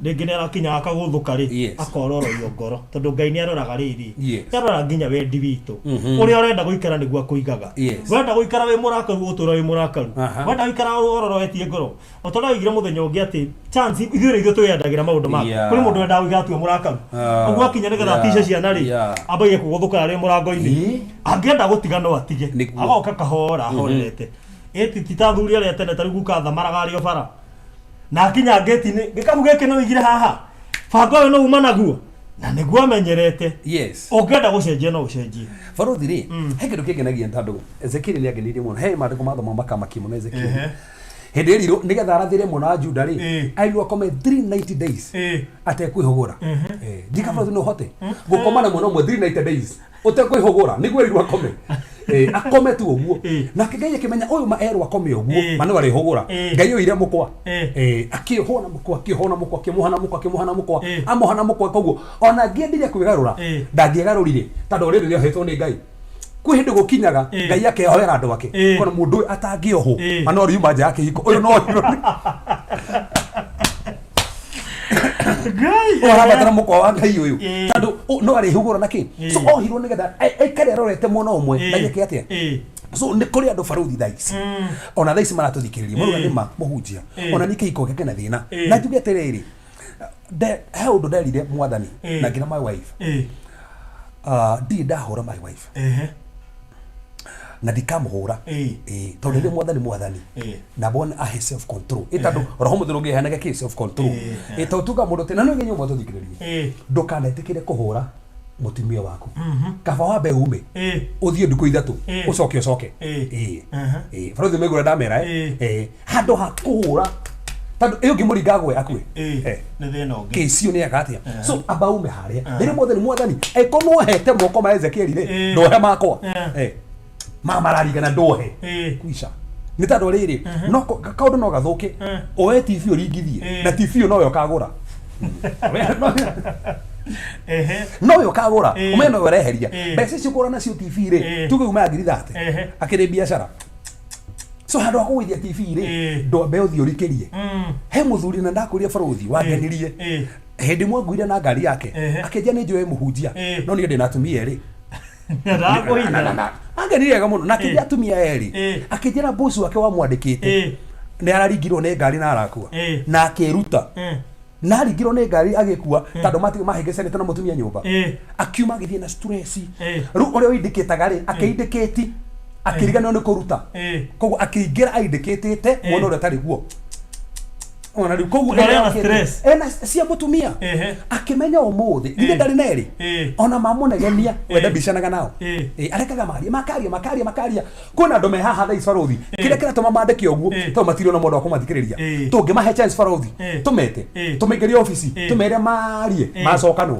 rĩngĩ nĩ arakinya akagũthũka rĩ, akororoio ngoro tondũ Ngai nĩ aroraga rĩrĩ, nĩ aroraga nginya wendi witũ ũrĩa ũrenda gũikara nĩguo akũigaga. Wenda gũikara wĩ mũrakaru ũgũtũra wĩ mũrakaru, wenda gũikara ũroroetie ngoro o ta ũrĩa oigire mũthenya ũngĩ atĩ chance ithuĩ rĩ ithuĩ twĩyendagĩra maũndũ ma kũrĩ mũndũ wendaga gũikara tu e mũrakaru ũguo akinya nĩgetha atice ciana rĩ ambagie kũgũthũka arĩ mũrango-inĩ angĩenda gũtiga no atige agoka kahora ahorerete. Ĩti ti ta athuri arĩa tene ta rĩu guka athamaraga arĩ o bara na akinya ngĩti-inĩ gĩkabu gĩkĩ no ũigire haha banga ũyũ no uma naguo na nĩguo amenyerete. Ũngĩenda gũcenjia no ũcenjie. Barothi rĩ, he kĩndũ kĩngenagia nĩ tondũ Ezekieli nĩ angenirie mũno. He maandĩko mathoma makamakia mũno Ezekieli. Hĩndĩ ĩrirwo nĩgetha arathĩre mwana wa Juda rĩ, arirwo akome 390 days atekwĩhũgũra. Ndika barothi no ũhote gũkoma na mwana ũmwe 390 days ũtekwĩhũgũra nĩguo erirwo akome. Akome tu ũguo. Nake Ngai akĩmenya ũyũ ma erwo akome ũguo ma no arĩhũgũra. Ngai oire mũkwa. Akĩohwo na mũkwa, akĩohwo na mũkwa, akĩmuoha na mũkwa, akĩmuoha na mũkwa, amuoha na mũkwa koguo ona angĩendire kwĩgarũra ndangĩegarũrire tondũ already nĩohetwo nĩ Ngai. Kwĩ hĩndĩ gũkinyaga Ngai akehoera andũ ake kona mũndũ ũyũ atangĩohwo ma no riuma nja ya kĩhiko ũyũ no Ngai ũrabatara mũkwa wa Ngai ũyũ tondũ no arĩhũgũra na kĩ so ohirwo nĩgetha aikare arorete mwena ũmwe na gĩke atĩa. So nĩ kũrĩ andũ barũthi thaa ici ona thaa ici maratũthikĩrĩria marauga nĩ ma mũhunjia ona nĩ kĩhiko gĩake na thĩna na njuge atĩrĩrĩ he ũndũ nderire mwathani na ngĩra my wife ndirĩ ndahũra my wife na ndikamũhũra tondũ rĩrĩa mwathani mwathani na bwana ahe self control ĩ tondũ roho mũtheru ũngĩheanaga kĩ self control ĩ tondũ tuga mũndũ atĩ na nĩ nyũmba tũthikĩrĩrie ndũkanetĩkĩre kũhũra mũtumia waku kaba wambe ume ũthiĩ ndukũ ithatũ ũcoke ũcoke ĩ barothi maigua ndamera handũ ha kũhũra tondũ ĩ ũngĩmũringa agwe akue. Nĩ thĩna ũngĩ. Kĩcio nĩ eka atĩa so amba ume harĩa rĩrĩa mwathani mwathani eko nohete moko ma Ezekieli rĩ ndohe makwa ma mararigana ndohe kuica nĩ tondũ rĩrĩ no kaũndũ no gathũke oe TV ũringithie na TV ĩyo nowe ũkagũra nowe ũkagũra ũmenye nowe ũreheria mbeca icio ũkũgũra nacio TV rĩ tuge uma ya ngiri thate akĩrĩ biacara so handũ ha kũgũithia TV rĩ ndwambe ũthiĩ ũrikĩrie he mũthuri na ndakwĩrire barũthi wangenirie hĩndĩ ĩmwe nguire na ngari yake akĩnjia nĩ njũĩ mũhunjia no niĩ ndĩ na atumia erĩ Ndakũhitha. Angenirie wega mũno na akĩnjia atumia erĩ akĩnjĩra boss wake wamwandĩkĩte nĩ araringirwo nĩ ngari na arakua na akĩruta na aringirwo nĩ ngari agĩkua tondũ mahĩngĩcanĩte na mũtumia nyũmba akiuma agĩthiĩ na stress rĩu ũrĩa ũindĩkĩtaga rĩ akĩindĩkĩti akĩriganĩrwo nĩ kũruta koguo akĩingĩra aindĩkĩtĩte mwena ũrĩa ũtarĩ guo. Ona rĩu koguo Tondũ arĩ na ena- stress. ena cia mũtumia Ehe. akĩmenya ũmũthĩ ithe Eh. ndarĩ na erĩ Eh. ona mamũnegenia we Eh. ndabicanaga nao Eh. Eh, arekaga maria makaria makaria makaria kwĩna andũ me haha thaa ici barothi kĩrĩa kĩratũma mandĩke ũguo Eh. tondũ matirĩ ona mũndũ wa kũmathikĩrĩria Eh. tũngĩmahe chance barothi Eh. tũmete Eh. tũmaingĩrie obici Eh. tũmere marie Eh. macokanwo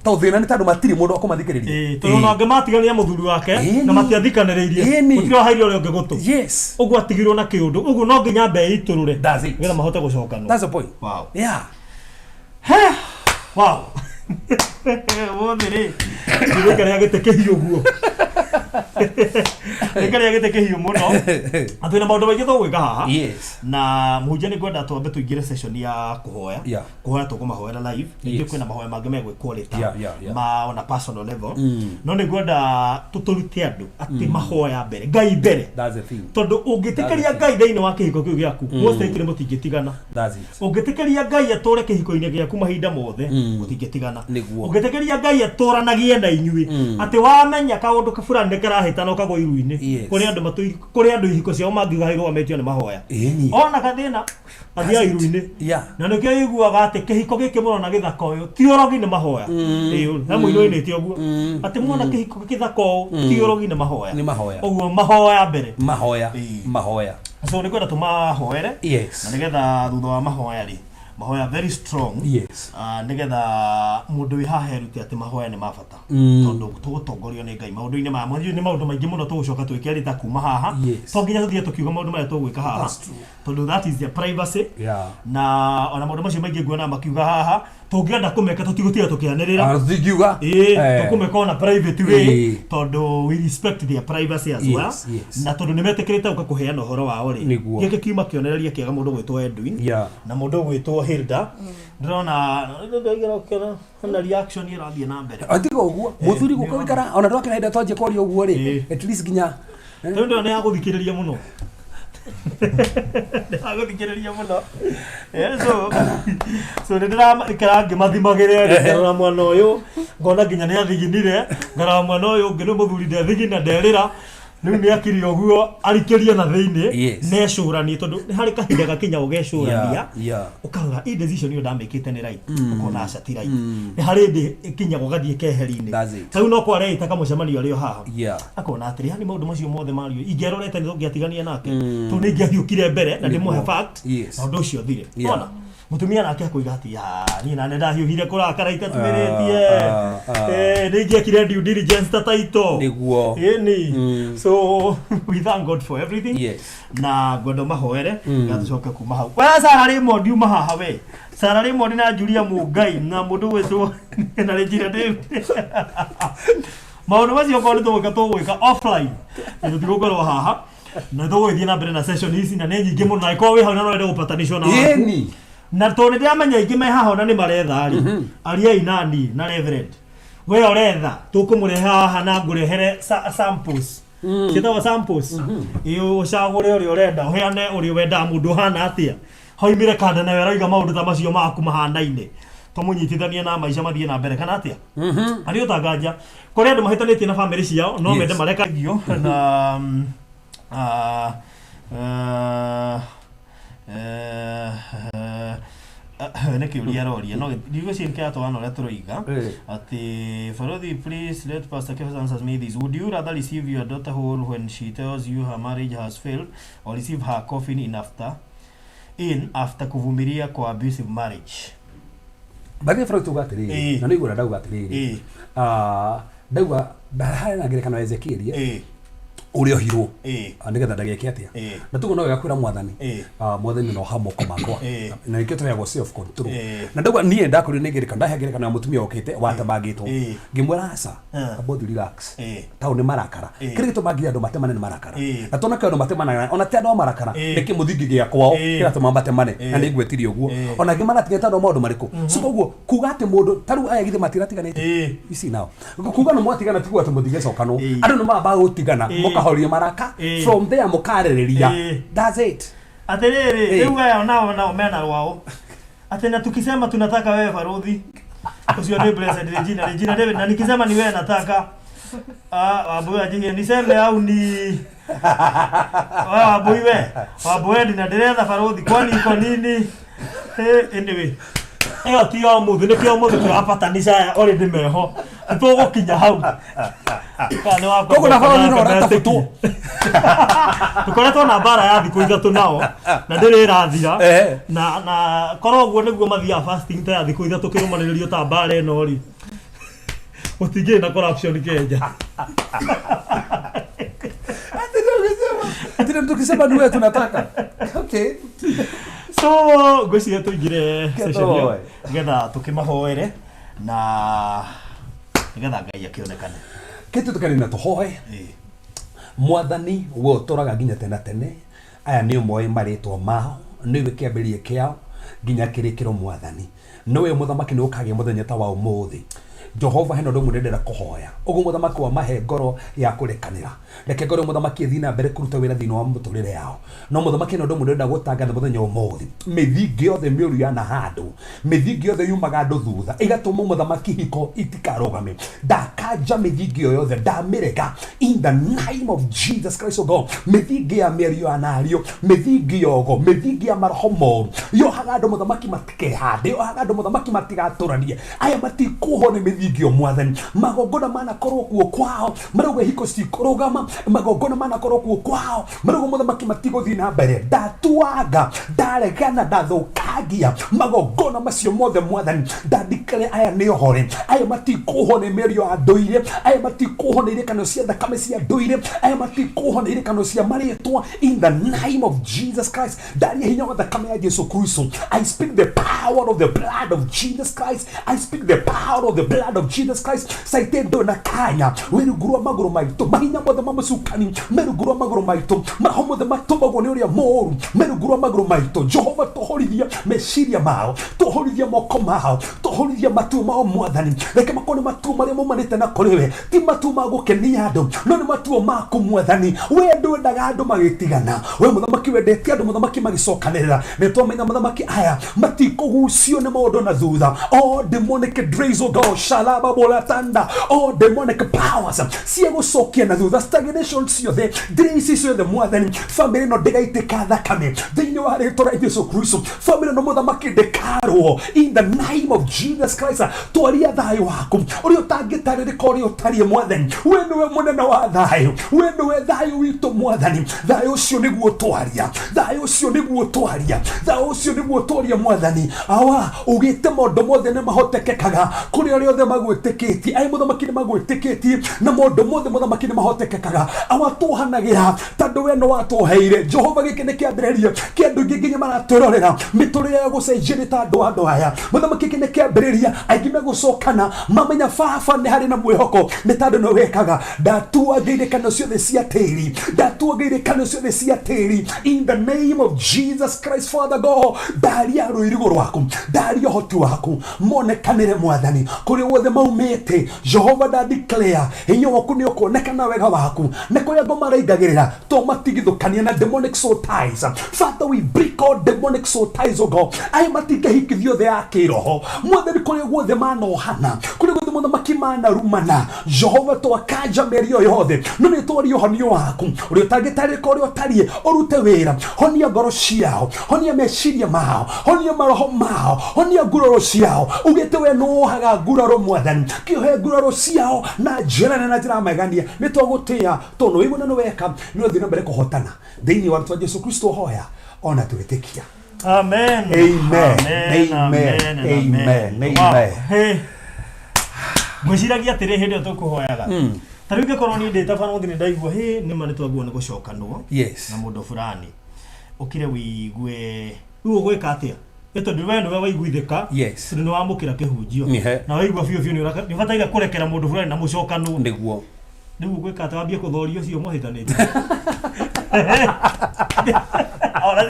tondũ thĩna nĩ tondũ matirĩ mũndũ wa kũmathikĩrĩria Ĩĩ, tondũ ona angĩ matiganire mũthuri wake Ĩni. na matiathikanĩrĩirie Ĩni. gũtirĩ waheire ũrĩa ũngĩ gũtũ yes ũguo atigirwo na kĩũndũ ũguo no nginya ambe eitũrũre That's it. nĩgetha mahote gũcokanwo that's the point Wow. yeah Wow. Ũmũthĩ rĩ ndĩrĩkaria gĩtĩ kĩhiũ guo ndĩkaria gĩtĩ kĩhiũ mũno na twĩna maũndũ maingĩ tũgwĩka haha Yes. na mũhunjia nĩ ngwenda twambe tũingĩre session ya kũhoya Yeah. kũhoya tũkũmahoera live ningĩ Yes. kwĩna mahoya mangĩ megwĩkwo later Yeah. ma on a personal level no nĩ ngwenda tũtũrute andũ atĩ mahoya mbere ngai mbere that's the thing tondũ ũngĩtĩkĩria ngai thĩinĩ wa kĩhiko kĩu gĩaku most likely mũtingĩtigana that's it ũngĩtĩkĩria ngai atũre kĩhiko-inĩ gĩaku mahinda mothe mũtingĩtigana Nĩguo. ũngĩtĩkĩria ngai atũranagie na inyuĩ atĩ wamenya kaũndũ fulani nĩ karahĩtana ũkagwa iru-inĩ Yes. kũrĩ andũ kũrĩ andũ ihiko ciao mangiuga metio nĩ mahoya Ĩni. ona gathĩna athiaga iru-inĩ Yeah. na nĩkĩo iguaga atĩ kĩhiko gĩkĩ mũrona gĩthaka ũyũ ti ũrogi nĩ mahoya Ĩĩ, na mũirũ oinĩte ũguo atĩ muona kĩhiko gĩthaka ũũ ti ũrogi nĩ mahoya Nĩ mahoya. ũguo mahoya mbere mahoya Ĩĩ. mahoya so nĩ kwenda tũmahoere Yes. na nĩgetha thutha wa mahoya rĩ mahoya very strong Yes. Ah, nĩgetha mũndũ wĩ haha erute atĩ mahoya nĩ ma bata tondũ tũgũtongorio nĩ ngai maũndũ-inĩ maya macio nĩ maũndũ maingĩ mũno tũgũcoka twĩke rĩta kuma haha Yes. to nginya tũthiĩ tũkiuga maũndũ marĩa tũgwĩka haha That's true. tondũ that is their privacy Yeah. na ona maũndũ macio maingĩ nguona makiuga haha tũngĩenda kũmeka tũtigũtiga tũkĩanĩrĩra Ah, tũtingiuga ĩĩ Eh. tũkũmeka ona private way Ĩĩ. tondũ we respect their privacy as Yes, well yes. na tondũ nĩ metĩkĩrĩte gũka kũheana ũhoro wao rĩ Nĩguo. gĩkĩ kiuma kĩonereria kĩega mũndũ gwĩtwo Edwin Yeah. na mũndũ gwĩtwo Hilda ndĩrona na reaction ĩrathiĩ na mbere Ah, tiga ũguo mũthuri gũka gũikara ona ndwakĩra hĩndĩ twanjie kwaria ũguo rĩ Ĩĩ. at least nginya tondũ ndĩrona nĩ yagũthikĩrĩria mũno nĩ yagũthikĩrĩria mũno Eh, so so nĩ ndĩraikara ngĩmathimagĩre ngarora mwana ũyũ ngona nginya nĩ athiginire ngarora mwana ũyũ ũngĩ nĩ mũthuri ndethigina nderĩra rĩu nĩ akiri ũguo arikĩrie na thĩinĩ Yes. necũranie tondũ nĩ harĩ kahinda gakinya ũgecũrania Yeah, yeah. ũkarora ĩ decision ĩyo ndamĩkĩte nĩ right ũkona aca ti right nĩ harĩ hĩndĩ ĩkinyaga ũgathiĩ keheri-inĩ That's it. ta rĩu no kwareita kamũcemanio arĩ o haha Yeah. akona atĩrĩ yani maũndũ macio mothe mario ingĩarorete nĩ tũngĩatigania nake tondũ nĩ ingĩahiũkire mbere na ndĩmũhe fact Yes. na ũndũ ũcio ũthire Yeah. ona mũtumia nake akoiga atĩ "Ah, niĩ nane ndahiũhire kũrakara itatumĩrĩtie Ah, ah, ah. Eh, nĩ ingĩekire due diligence ta taito Nĩguo. ĩni so we thank God for everything Yes. na ngwenda mahoere na tũcoke kuma hau we Sarah Raymond yuma haha we Sarah Raymond na Julia Mũngai na mũndũ gwĩtwo na Regina David maũndũ macio okorwo nĩ tũgwĩka tũgwĩka offline na tũtigũkorwo haha na tũgũgĩthiĩ na mbere na session ici na nĩ nyingĩ mũno na ĩkorwo wĩ hau na no wende gũpatanishwo na waku Ĩni. na tondũ nĩ ndĩramenya aingĩ me haha ona nĩ maretha rĩ ariai nani na reverend we ũretha tũkũmũrehe haha na ngũrehere samples ciĩtagwo samples ĩ ũcagũre ũrĩa ũrenda ũheane ũrĩa wendaga mũndũ ũhana atĩa hoimĩre kanda nawe aroiga maũndũ ta macio maku mahanaine tũmũnyitithanie na maica mathiĩ na mbere kana atĩa arĩ ũtanganja kũrĩ andũ mahĩtanĩtie na bamĩrĩ ciao no Yes. mende marekagio na ah, ah, eh, eh, nĩ kĩũria aroria no ndigwĩciria kĩratwarana ũrĩa tũroiga Eh. atĩ Farodhi please let Pastor Kefas answers me this would you rather receive your daughter whole when she tells you her marriage has failed or receive her coffin in after in after kuvumilia kwa abusive marriage Bathi Freud tuga atĩrĩrĩ Ĩĩ. na nĩ igũra ndauga atĩrĩrĩ Ĩĩ. Ah, ndauga harĩ na ngerekano ya Ezekiel ĩĩ ũrĩa ohirwo ĩĩ Ah, nĩgetha ndageke atĩa Ĩĩ. na tugo no wega kwĩra mwathani Ĩĩ. Ah, mwathani no ha moko makwa Ĩĩ. na nĩkĩo tũheagwo self control Ĩĩ. na ndauga niĩ ndakorirwo nĩ ngerekano ndahe ngerekano ya mũtumia okĩte watemangĩtwo Ĩĩ. ngĩmwĩra aca Ah. amba ũthiĩ relax Ĩĩ. tau nĩ marakara Ĩĩ. kĩrĩa gĩtũmaga andũ matemane nĩ marakara Ĩĩ. na tona kĩo andũ matemanaga ona ti andũ a marakara Ĩĩ. nĩ kĩmũthingi gĩa kwao Ĩĩ. kĩratũma matemane na Ĩĩ. nĩ ngwetirie ũguo Ĩĩ. ona angĩ maratiganĩte andũ a maũndũ marĩkũ so koguo kuga atĩ mũndũ ta rĩu aya githĩ matiratiganĩte Ĩĩ. ici nao kuga nĩ mwatigana ti kuga atĩ mũtingĩcokanwo Ĩĩ. andũ nĩ mambaga gũtigana Ĩĩ. mũkahoria maraka Ĩĩ. from there mũkarĩrĩria Ĩĩ. that's it Atĩrĩrĩ, Ĩĩ. rĩu aya nao nao mena rwao. Atĩ na tukisema tunataka wewe Farodhi. Ũcio nĩ Blessed Regina, Regina David na nikisema ni wewe nataka. Ah, Wambui anjĩrie niseme au ni Wewe Wambui we. Wambui na ndĩretha Farodhi kwani iko nini? Anyway, ĩyo ti ya ũmũthĩ, nĩkĩo ũmũthĩ tũrapatanica aya already meho. Nĩtũgũkinya hau. Kana nĩ wakwa Koguo na baba nĩ ũratafutwo. Tũkoretwo na mbara ya thikũ 3 nao na ndĩrĩ ĩrathira. Na korwo ũguo nĩguo mathiaga fasting ta ya thikũ 3 kĩrũmanĩrĩrio ta mbara ĩno rĩ, gũtingĩrĩ na corruption Kenya. Ati ndio tukisema ni wewe tunataka. Okay. So ngwĩciria tũingĩre session ĩyo Ketoe. nĩgetha tũkĩmahoere na nĩgetha Ngai akĩonekane. Kitu tukari na tuhoe. Mwathani we ũtũraga nginya tene na tene, aya nĩ ũmoĩ marĩtwa mao, nĩwe kĩambĩrĩria kĩao nginya kĩrĩkĩro Mwathani. Nĩwe mũthamaki nĩ ũkagĩa mũthenya ta wa ũmũthĩ. Jehova hena ũndũ ũmwe ndĩrenda kũhoya. Ũguo mũthamaki wa mahe ngoro ya kũrekanĩra. Reke ngoro mũthamaki ĩthiĩ na mbere kũruta wĩra thĩinĩ wa mũtũrĩre yao. No mũthamaki hena ũndũ ũmwe ndĩrenda gũtangatha mũthenya ũmũthĩ. Mĩthingi yothe mĩũru yanahandwo, mĩthingi yothe yumaga andũ thutha, ĩgatũma mũthamaki hiko itikarũgame. Ndakanja mĩthingi ĩyo yothe, ndamĩrega in the name of Jesus Christ, oh God. Mĩthingi ya mĩario ya nario, mĩthingi ya ũgo, mĩthingi ya maroho moru, yohaga andũ mũthamaki matikehande, yohaga andũ mũthamaki matigatũranie. Aya matikuohwo nĩ mĩthingi ĩyo Mwathani. Magongona manakorwo kuo kwao, marauga hiko citikũrũgama, magongona manakorwo kuo kwao, marauga mũthamaki matigũthiĩ na mbere. Ndatuanga, ndaregana, ndathũkangia magongona macio mothe Mwathani. Ndandikare aya nĩ ohore, aya matikuohwo nĩ mĩario ya ndũire, aya matikuohwo nĩ irĩkanĩro cia thakame cia ndũire, aya matikuohwo nĩ irĩkanĩro cia marĩtwa in the name of Jesus Christ. Ndaria hinya wa thakame ya Jesu Kristo. I speak the power of the blood of Jesus Christ. I speak the power of the blood of Jesus Christ. Saite ndo na kanya wĩ rungu rwa magũrũ maitũ, mahinya mothe ma mũcukani me rungu rwa magũrũ maitũ, maroho mothe matũmagwo nĩ ũrĩa mũũru me rungu rwa magũrũ maitũ. Jehova, tũhorithia meciria mao, tũhorithia moko mao, tũhorithia matuo mao Mwathani. Reke makorwo nĩ matuo marĩa maumanĩte na kũrĩ we, ti matuo ma gũkenia andũ, no nĩ matuo maku Mwathani. We ndwendaga andũ magĩtigana, we mũthamaki wendete andũ mũthamaki magĩcokanĩrĩra. Nĩ twamenya mũthamaki aya matikũgucio nĩ maũndũ na thutha. All demonic drays, oh God, shalaba bolatanda, all demonic powers cia gũcokia na thutha, stagnation ciothe, drays ciothe Mwathani, family ĩno ndĩgaitĩka thakame thĩinĩ wa rĩtwa rĩa Jesu Kristo. Family ĩno mũthamaki ndĩkarwo in the name of Jesus Christ. Twaria thayũ waku ũrĩa ũtangĩtarĩrĩka, ũrĩa ũtariĩ Mwathani. We nĩwe mũnene wa thayũ, we nĩwe thayũ witũ Mwathani. Thayũ ũcio nĩguo twaria, thayũ ũcio nĩguo twaria, thayũ ũcio nĩguo twaria Mwathani. Awa ugĩte maũndũ mothe nĩ mahotekekaga kũrĩ arĩa othe magwĩtĩkĩtie. Ai mũthamaki nĩ magwĩtĩkĩtie na maũndũ mothe mũthamaki nĩ mahotekekaga. Awa tũhanagĩra tondũ we nĩ watũheire. Jehova, gĩkĩ nĩ kĩambĩrĩria kĩa andũ aingĩ nginya maratwĩrorera mĩtũrĩre ya gũcenjia nĩ ta andũ aya. Mũthamaki, gĩkĩ nĩ kĩambĩrĩria, aingĩ megũcokana mamenya baba nĩ harĩ na mwĩhoko nĩ tondũ nĩ wekaga. Ndatua ngĩirĩkano ciothe cia tĩri, ndatua ngĩirĩkano ciothe cia tĩri in the name of Jesus Christ. Father God, ndaria rũirigo rwaku, ndaria ũhoti waku monekanĩre Mwathani kũrĩa guothe maumĩte. Jehova, nda declare hinya waku nĩ ũkuonekana, wega waku nĩ kũrĩa ngo maraingagĩrĩra to matigithũkania na demonic soul ties. Father, we break all demonic soul ties, oh God. Aya matingĩhikithio thĩ ya kĩroho Mwathani, kũrĩa guothe manohana, kũrĩa guothe mũthamaki manarumana. Jehova, twakanja mĩario yothe, no nĩ twaria ũhonio waku ũrĩa ũtangĩtarĩka, ũrĩa ũtariĩ ũrute wĩra. Honia ngoro ciao, honia meciria mao, honia maroho mao, honia nguraro ciao. Ugĩte we nĩwohaga nguraro Mwathani, kĩohe nguraro ciao na njĩra nene na njĩra ya magegania. Nĩ twagũtĩĩa tondũ wĩigua na nĩ weka, nĩ ũrathiĩ na mbere kũhotana thĩinĩ wa rĩtwa Jesu Kristo hoya ona twĩtĩkia. Amen. Amen. Amen. Amen. Amen. Amen. Amen. Wow. Amen. Hey. Ngwĩciragia atĩrĩ hĩndĩ ĩyo tũkũhoyaga ta rĩu ingĩkorwo niĩ ndĩ ta barũthi nĩ ndaigua hĩ nĩma nĩ twagua nĩ gũcokanwo Yes. na mũndũ fulani ũkire wĩigue rĩu ũgwĩka atĩa? Ĩ tondũ we nĩwe waiguithĩka. Yes. Tondũ nĩ wamũkĩra kĩhunjio. Ehe. Na waigua biũ biũ nĩ ũbataire kũrekera mũndũ fulani na mũcokanwo. Nĩguo. Rĩu ũgwĩka atĩa? Wambie kũthoria ũcio mũhĩtanĩtie? Ona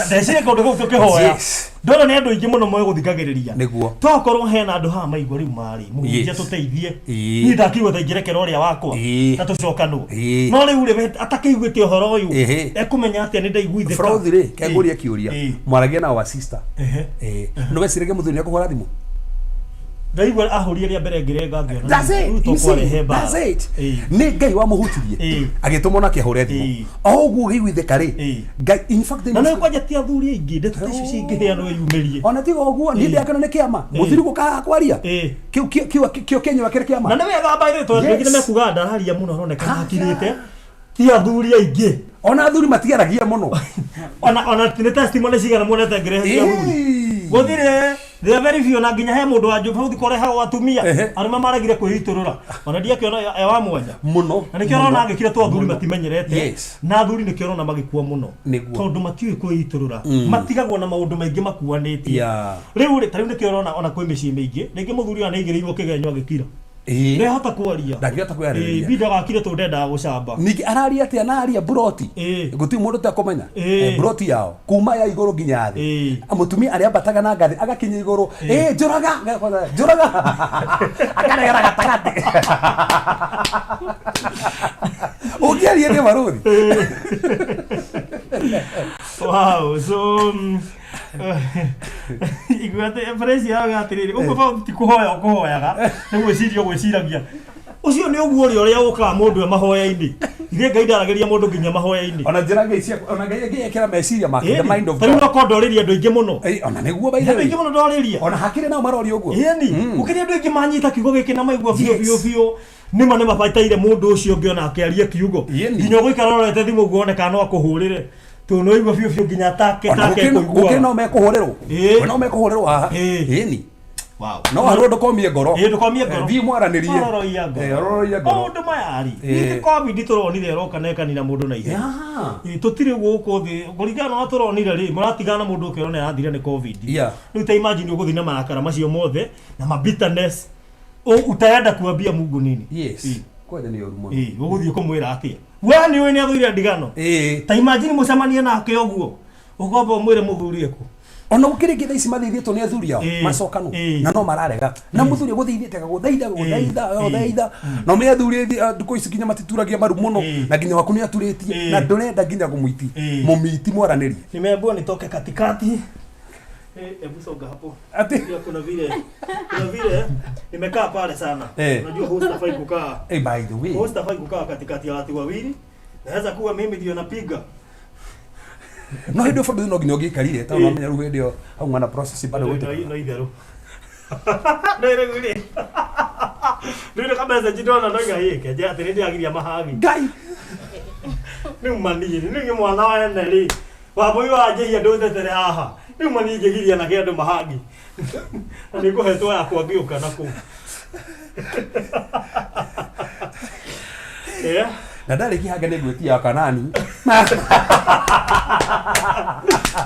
ndeciria kaũndũ kau tũkĩhoya. Yes. Ndona nĩ andũ aingĩ mũno megũthikagĩrĩria. Nĩguo. Tokorwo hena andũ haha maigua rĩu marĩ mũhunjia Yes. tũteithie. Ĩĩ. Niĩ ndakĩigua ta ingĩrekera ũrĩa wakwa Ĩĩ. na tũcokanwo. Ĩĩ. No rĩu rĩ we atakĩiguĩte ũhoro ũyũ Ĩhĩ. ekũmenya atĩa nĩ ndaiguithĩka? Frothi rĩ, kengũrie kĩũria. Ĩĩ. Mwaragia na wa sister. Ehe. Ĩĩ. Nĩ weciragia mũthuri nĩ akũhũra thimũ? Ndaigua ahũrire rĩa mbere ngĩrenga ngĩona That's it. rĩu You tũkwarehe see? mbara. That's it. Ĩĩ. Nĩ Ngai wamũhutirie Ĩĩ. agĩtũmwo na akĩhũre thimũ Ĩĩ. o ũguo gĩiguithĩka rĩ Ĩĩ. Ngai in fact Na nĩ kwanja ti athuri aingĩ ndeto ta icio cingĩhĩa no yumĩrie. ona tiga ũguo niĩ Ĩĩ. ndĩakena nĩ kĩama Ĩĩ. mũthiri gũkaga kwaria Ĩĩ. kĩu kĩu kĩu kĩo kĩenyũra kĩrĩ kĩama Na nĩ wega by the way tondũ Yes. aingĩ nĩ mekuga ndararia mũno aroneka akirĩte. Ti athuri aingĩ. Ona athuri matiaragia mũno. Ona nĩ testimony cigana muonete ngĩrehe cia athuri. Ĩĩ. Gũthire they are very few na nginya he mũndũ wa njũba kũrehagwo atumia Ehe. arũme maregire kwĩitũrũra ona ndiakĩona e wa mwanya Mũno. Na nĩkĩo ũrona agĩkire to athuri matimenyerete. Yes. Na athuri nĩkĩo ũrona magĩkua mũno Nĩguo. tondũ matiũĩ kwĩitũrũra matigagwo na maũndũ maingĩ makuanĩtie. Rĩu rĩ ta rĩu nĩkĩo ũrona ona kwĩ mĩciĩ mĩingĩ rĩngĩ mũthuri ona nĩaigĩrĩirwo kĩgenyo agĩkira. Ĩĩ. Ndehota kwaria. Ndangĩhota kwĩyarĩrĩria. Ĩĩ, binda gakire tondũ ndendaga gũcamba. Ningĩ araria atĩa na aria mburoti Ĩĩ. gũtirĩ mũndũ ũtekũmenya. Ĩĩ. Eh, mburoti yao kuma ya igũrũ nginya thĩ. Ĩĩ. Mũtumia arĩambataga na ngathĩ agakinya igũrũ ĩ njũraga njũraga akaregera gatagatĩ ũngĩaria nĩ barũthi. Wow, so igua atĩ Praise yauga atĩrĩrĩ ũguo bau ti kũhoya ũkũhoyaga nĩ gwĩciria ũgwĩciragia ũcio nĩ ũguo ũrĩa ũrĩa ũkaga mũndũ e mahoya-inĩ ithe Ngai ndaragĩria mũndũ nginya mahoya-inĩ. Ona njĩra ngai cia ona ngai angĩekĩra meciria make the mind of Ta rĩu God. no korwo ndorĩria andũ aingĩ mũno. Ĩ, ona nĩguo by the Andũ way aingĩ mũno ndorĩria. Ona hakĩrĩ nao maroria ũguo. Ĩni gũkĩrĩ andũ aingĩ manyita kiugo gĩkĩ na maigua biũ Yes. biũ biũ nĩma nĩ mabataire mũndũ ũcio ũngĩ ona akĩaria kiugo Ĩni. nginya ũgũikara ũrorete thimũ ũguo one kana no akũhũrĩre tondũ nĩ waigua biũ biũ nginya take Ona take gũkĩrĩ kũiguaga. no mekũhũrĩrwo. Ĩ. No mekũhũrĩrwo haha. Ĩ. Ĩni. Wow. No harwo ndũkomie ngoro. Ĩ, ndũkomie ngoro. Eh, thiĩ mwaranĩrie. Ororoia ngoro. Eh, ororoia ngoro. Maũndũ maya rĩ Ĩ. ningĩ covid tũronire ĩroka na ĩkanina mũndũ na ihenya. Yeah. Ĩ, tũtirĩ gũkũ thĩ kũringana na ũrĩa tũronire rĩ mũratigana na mũndũ ũkĩona arathire nĩ covid. Yeah. Rĩu ta imagine ũgũthiĩ na marakara macio mothe na ma bitterness utaenda kuambia Mungu nini? Yes. Ĩ. Kwanja nĩ ũru mũno. Ĩ, ũgũthiĩ kũmwĩra atĩa we nĩ ũĩ nĩ athũire ndigano? Ĩ. Ta imagine mũcemanie nake ũguo ũkomba ũmwĩre mũthuri eku. Ona gũkĩrĩ ingĩ thaa ici mathithĩtwo nĩ athuri ao Ĩ. macokanwo Ĩ. na no mararega na mũthuri agũthaithĩte agagũthaitha agagũthaitha Ĩ. agagũthaitha na ũmenye athuri thikũ ici nginya matituragia maru mũno Ĩ. na nginya waku nĩ aturĩtie Ĩ. na ndũrenda nginya kũmwiti Ĩ. mũmiti mwaranĩrie. Nimeambiwa nitoke katikati. Eh, hebu songa hapo. Ati Pia kuna vile nimekaa pale sana. Eh. Unajua host hafai kukaa. Eh, by the way Host hafai kukaa katikati ya watu wawili. Naweza kuwa mimi ndio napiga. No hĩndĩ ĩyo bado no nginya ũngĩikarire tondũ Ĩ. wamenya rĩu hĩndĩ ĩyo hau mwana process bado No gũtĩ no itherũ. No rĩu rĩ. Rĩu nĩ kamessage ndona ndoiga hĩke nje atĩrĩ ndĩragiria mahagi. Ngai. Rĩu maniĩ rĩu nĩ mwana wene rĩ. Wambui wa njĩhia ndũndetere haha. Rĩu maniĩ ingĩgiria nake andũ mahagi. Na nĩ ngũhetwo yakwa ngĩũka na kũu. Yeah. Na ndarĩkia hanga nĩ ngwĩtia kanani.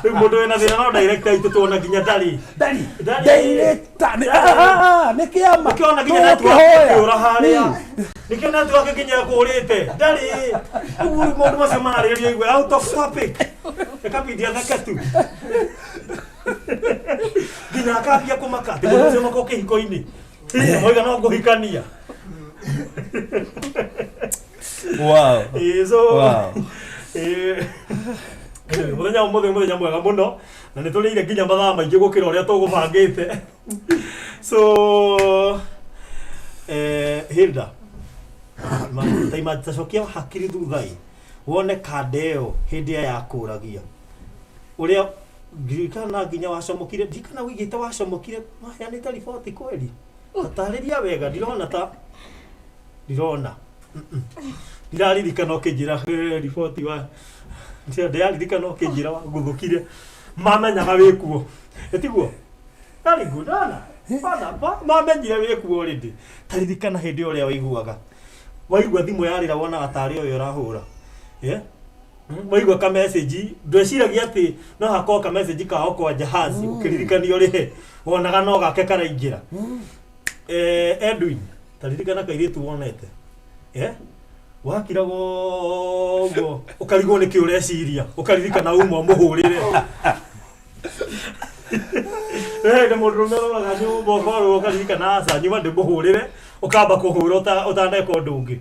Rĩu mũndũ wĩna thĩna no director aitũ tuona nginya ndarĩ. Ndari Ndari. director nĩ ah, nĩ kĩama. Nĩkĩo ona nginya network Tũkĩhoya. ĩkĩũra harĩa. Nĩkĩo network nginya ĩkũrĩte. Ndarĩ. Ũguo rĩu maũndũ macio mararĩrĩrio igue out of topic. Ĩkabidi atheke tu. Nginya akambia kũmaka atĩ mũndũ ũcio makorwo kĩhiko-inĩ. Moiga no ngũhikania. Wow. Ĩĩ, so Wow. ĩĩ, anyway, mũthenya wa ũmũthĩ nĩ mũthenya mwega mũno na nĩ tũrĩire nginya mathaa maingĩ gũkĩra ũrĩa tũgũbangĩte. So Hilda, tacokia hakiri thutha-ĩ wone kanda ĩyo hĩndĩ ĩrĩa yakũragia ũrĩa ndirikana nginya wacomokire ndirikana wĩigĩte wacomokire waheanĩte riboti kweri tatarĩria wega ndirona ta ndirona ndiraririkana ũkĩnjĩra "Eh, riboti wa ndĩraririkana ũkĩnjĩra waguthũkire mamenyaga wĩkuo ĩtiguo. Very good. Ona ona mamenyire wĩkuo already. Taririkana hĩndĩ ĩyo ũrĩa waiguaga waigua thimũ yarĩra wonaga tarĩ ũyũ ũrahũra. Yeah? Waigua ka message ndweciragia atĩ no hakorwo ka message kao kwa jahazi ũkĩririkanio rĩhe wonaga no gake karaingĩra. Eh, Edwin, taririkana kairĩtu wonete. Eh? Wakiraga ũguo ũkarigwo nĩkĩ ũreciria ũkaririkana uma ũmũhũrĩre. Eh, nĩ mũndũrũme ũroraga nyũmba ũkorwo ũkaririkana aca nyuma ndĩmũhũrĩre ũkamba kũhũra ũtaneka ũndũ ũngĩ.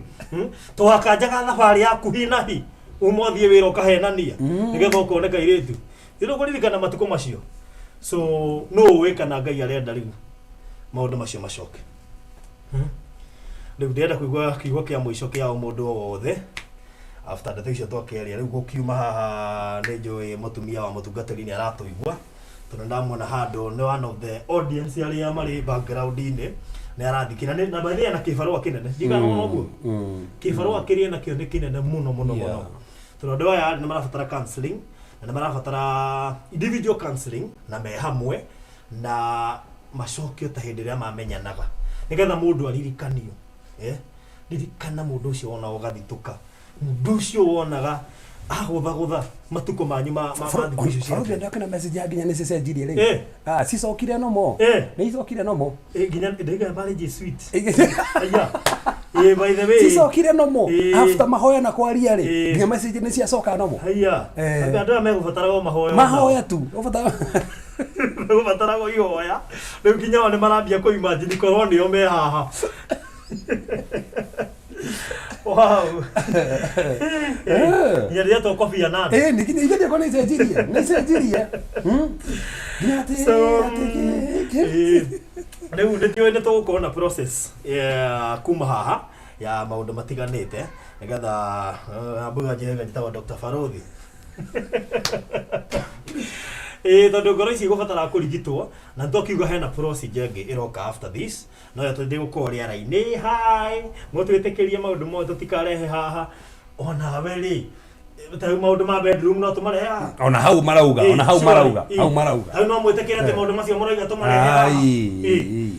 Twakanjaga thabarĩ yaku hi na hi uma ũthiĩ wĩra ũkahenania nĩgetha ũkone kairĩtu rĩu kũririkana matukũ macio. So no ũĩ kana Ngai arenda rĩu Maũndũ macio macoke. Rĩu ndĩrenda kũigua kiugo kĩa mũico kĩa o mũndũ o wothe after ndeto icio twakĩaria. Rĩu gũkiuma haha nĩ njũĩ mũtumia wa mũtungatĩri nĩ aratũigua, tondũ ndamuona handũ nĩ one of the audience arĩa marĩ background-inĩ, nĩ arathikĩra. Na by the way, ena kĩbarũa kĩnene ndigana ũguo. Kĩbarũa kĩrĩa enakĩo nĩ kĩnene mũno mũno mũno, tondũ andũ aya nĩ marabatara counseling, na nĩ marabatara individual counseling na me hamwe na macokio ta hĩndĩ ĩrĩa mamenyanaga, nĩgetha mũndũ aririkanio, eh? Ririkana mũndũ ũcio wonaga ũgathitũka, mũndũ ũcio wonaga agũthagũtha matukũ manyu ma thikũ icio cia Barũthi, tene. andũ akena message ya nginya nĩ cicenjirie rĩu. Ah, cicokire nomo. Nĩ icokire nomo. Nginya ndaiga marriage is sweet. Aya. By the way. Cicokire nomo. After mahoya na kwaria rĩ, nginya message nĩ ciacoka nomo. Haya. Andũ aya megũbataraga o mahoya. Mahoya tu. Ũbatara Megũbataraga ihoya. Rĩu nginya o nĩ marambia kũ imagine korwo nĩo me haha. Wow. Nginya rĩrĩa tũkobia nani. Nĩ nginya ithe nĩ cenjirie. Nĩ cenjirie. Nginya atĩ So, atĩ Rĩu nĩ tiũĩ nĩ tũgũkorwo na process ya kuma haha ya maũndũ matiganĩte, nĩgetha mbuga njega njĩtagwo Dr. Barothi. Ĩĩ, tondũ ngoro ici igũbatara kũrigitwo, na nĩtwakiuga hena procedure ĩngĩ ĩroka after this, no yo ndĩgũkorwo rĩera-inĩ. Hi, mũtwĩtĩkĩrie maũndũ mothe tũtikarehe haha. Onawe rĩ, ta rĩu maũndũ ma bedroom no tũmarehe haha? Ona hau marauga, ona hau marauga, hau marauga. Hau no mwĩtĩkĩre atĩ maũndũ macio mũroiga tũmarehe haha? Ai.